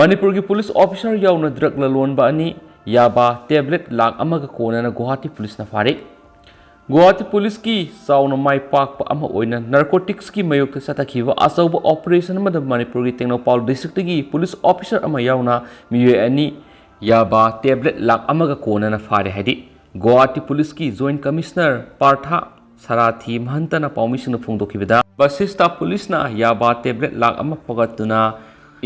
ꯃꯅꯤꯄꯨꯔꯒꯤ police officer ꯌꯥꯎꯅ drug ꯂꯂꯣꯟꯕ ꯑꯅꯤ ꯌꯥꯕꯥ tablet ꯂꯥꯈ ꯑꯃꯒ ꯀꯣꯟꯅꯅ ꯒꯨꯋꯥꯍꯥꯇꯤ policeꯅ ꯐꯥꯔꯦ꯫ ꯒꯨꯋꯥꯍꯥꯇꯤ policeꯀꯤ ꯆꯥꯎꯅ ꯃꯥꯏ ꯄꯥꯛꯄ ꯑꯃ ꯑꯣꯏꯅ narcoticsꯀꯤ ꯃꯥꯌꯣꯛꯇ ꯆꯠꯊꯈꯤꯕ ꯑꯆꯧꯕ operation ꯑꯃꯗ ꯃꯅꯤꯄꯨꯔꯒꯤ ꯇꯦꯡꯅꯧꯄꯥꯜ districtꯇꯒꯤ police officer ꯑꯃ ꯌꯥꯎꯅ ꯃꯤꯑꯣꯏ ꯑꯅꯤ ꯌꯥꯕꯥ tablet ꯂꯥꯈ ꯑꯃꯒ ꯀꯣꯟꯅꯅ ꯐꯥꯔꯦ ꯍꯥꯏꯔꯤ꯫ ꯒꯨꯋꯥꯍꯥꯇꯤ policeꯀꯤ joint commissioner ꯄꯥꯔꯊ ꯁꯥꯔꯥꯊꯤ ꯃꯍꯟꯇꯅ ꯄꯥꯎꯃꯤꯁꯤꯡꯗ ꯐꯣꯡꯗꯣꯛꯈꯤꯕꯗ, ꯕꯁꯤꯁꯇꯥ ꯄꯨꯂꯤꯁꯅ ꯌꯥꯕꯥ ꯇꯦꯕ꯭ꯂꯦꯠ ꯂꯥꯈ ꯑꯃ ꯐꯥꯒꯠꯇꯨꯅ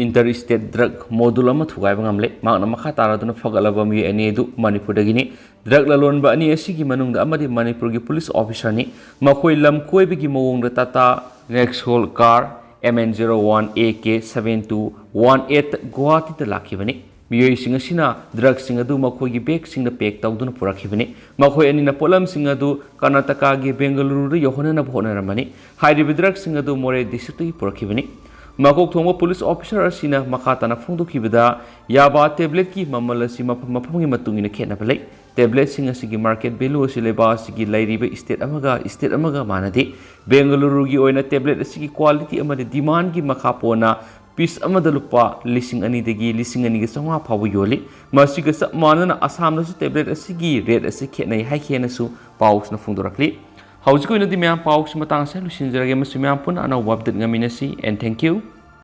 ꯏꯟꯇꯔ ꯁ꯭ꯇꯦꯠ ꯗ꯭ꯔꯒ ꯃꯣꯗꯨꯜ ꯑꯃ ꯊꯨꯒꯥꯏꯕ ꯉꯝꯂꯦ꯫ ꯃꯍꯥꯛꯅ ꯃꯈꯥ ꯇꯥꯔꯗꯨꯅ ꯐꯒꯠꯂꯕ ꯃꯤꯑꯣꯏ ꯑꯅꯤ ꯑꯗꯨ ꯃꯅꯤꯄꯨꯔꯗꯒꯤꯅꯤ꯫ ꯗ꯭ꯔꯒ ꯂꯂꯣꯟꯕ ꯑꯅꯤ ꯑꯁꯤꯒꯤ ꯃꯅꯨꯡꯗ ꯑꯃꯗꯤ ꯃꯅꯤꯄꯨꯔꯒꯤ ꯄꯨꯂꯤꯁ ꯑꯣꯐꯤꯁꯔꯅꯤ꯫ ꯃꯈꯣꯏ ꯂꯝ ꯀꯣꯏꯕꯒꯤ ꯃꯑꯣꯡꯗ Tata Nexon car M N zero one A K seven two one eight ꯒꯨꯋꯥꯍꯥꯇꯤꯗ ꯂꯥꯛꯈꯤꯕꯅꯤ꯫ ꯃꯤꯑꯣꯏꯁꯤꯡ ꯑꯁꯤꯅ ꯗ꯭ꯔꯒꯁꯤꯡ ꯑꯗꯨ ꯃꯈꯣꯏꯒꯤ ꯕꯦꯒꯁꯤꯡꯗ ꯄꯦꯛ ꯇꯧꯗꯨꯅ ꯄꯨꯔꯛꯈꯤꯕꯅꯤ꯫ ꯃꯈꯣꯏ ꯑꯅꯤꯅ ꯄꯣꯠꯂꯝꯁꯤꯡ ꯑꯗꯨ ꯀꯔꯅꯥꯇꯀꯥꯒꯤ ꯕꯦꯡꯒꯂꯨꯔꯨꯗ ꯌꯧꯍꯟꯅꯅꯕ ꯍꯣꯠꯅꯔꯝꯕꯅꯤ꯫ ꯍꯥꯏꯔꯤꯕ ꯗ꯭ꯔꯒꯁꯤꯡ ꯑꯗꯨ ꯃꯣꯔꯦ ꯗꯤꯁꯇ꯭ꯔꯤꯛꯇꯒꯤ ꯄꯨꯔꯛꯈꯤꯕꯅꯤ꯫ ꯃꯀꯣꯛ ꯊꯣꯡꯕ ꯄꯨꯂꯤꯁ ꯑꯣꯐꯤꯁꯔ ꯑꯁꯤꯅ ꯃꯈꯥ ꯇꯥꯅ ꯐꯣꯡꯗꯣꯛꯈꯤꯕꯗ, ꯌꯥꯕꯥ ꯇꯦꯕ꯭ꯂꯦꯠꯀꯤ ꯃꯃꯜ ꯑꯁꯤ ꯃꯐꯝ ꯃꯐꯝꯒꯤ ꯃꯇꯨꯡ ꯏꯟꯅ ꯈꯦꯠꯅꯕ ꯂꯩ꯫ ꯇꯦꯕ꯭ꯂꯦꯠꯁꯤꯡ ꯑꯁꯤꯒꯤ ꯃꯥꯔꯀꯦꯠ ꯚꯦꯂꯨ ꯑꯁꯤ ꯂꯩꯕꯥꯛ ꯑꯁꯤꯒꯤ ꯂꯩꯔꯤꯕ ꯁ꯭ꯇꯦꯠ ꯑꯃꯒ ꯁ꯭ꯇꯦꯠ ꯑꯃꯒ ꯃꯥꯟꯅꯗꯦ꯫ ꯕꯦꯡꯒꯂꯨꯔꯨꯒꯤ ꯑꯣꯏꯅ ꯇꯦꯕ꯭ꯂꯦꯠ ꯑꯁꯤꯒꯤ ꯀ꯭ꯋꯥꯂꯤꯇꯤ ꯑꯃꯗꯤ ꯗꯤꯃꯥꯟꯒꯤ ꯃꯈꯥ ꯄꯣꯟꯅ ꯄꯤꯁ ꯑꯃꯗ ꯂꯨꯄꯥ ꯂꯤꯁꯤꯡ ꯑꯅꯤꯗꯒꯤ ꯂꯤꯁꯤꯡ ꯑꯅꯤꯒ ꯆꯥꯝꯃꯉꯥ ꯐꯥꯎꯕ ꯌꯣꯜꯂꯤ꯫ ꯃꯁꯤꯒ ꯆꯞ ꯃꯥꯟꯅꯅ ꯑꯁꯥꯝꯗꯁꯨ ꯇꯦꯕ꯭ꯂꯦꯠ ꯑꯁꯤꯒꯤ ꯔꯦꯠ ꯑꯁꯤ ꯈꯦꯠꯅꯩ ꯍꯥꯏꯈꯤ ꯍꯥꯏꯅꯁꯨ ꯄꯥꯎꯁꯤꯅ ꯐꯣꯡꯗꯣꯔꯛꯂꯤ꯫ ꯍꯧꯖꯤꯛꯀꯤ ꯑꯣꯏꯅꯗꯤ ꯃꯌꯥꯝ, ꯄꯥꯎꯁꯤ ꯃꯇꯥꯡ ꯑꯁꯤꯗ ꯂꯣꯏꯁꯤꯟꯖꯔꯒꯦ꯫ ꯃꯁꯤ ꯃꯌꯥꯝ ꯄꯨꯟꯅ ꯑꯅꯧꯕ ꯑꯞꯗꯦꯠ ꯉꯥꯏꯃꯤꯟꯅꯁꯤ꯫ And thank you.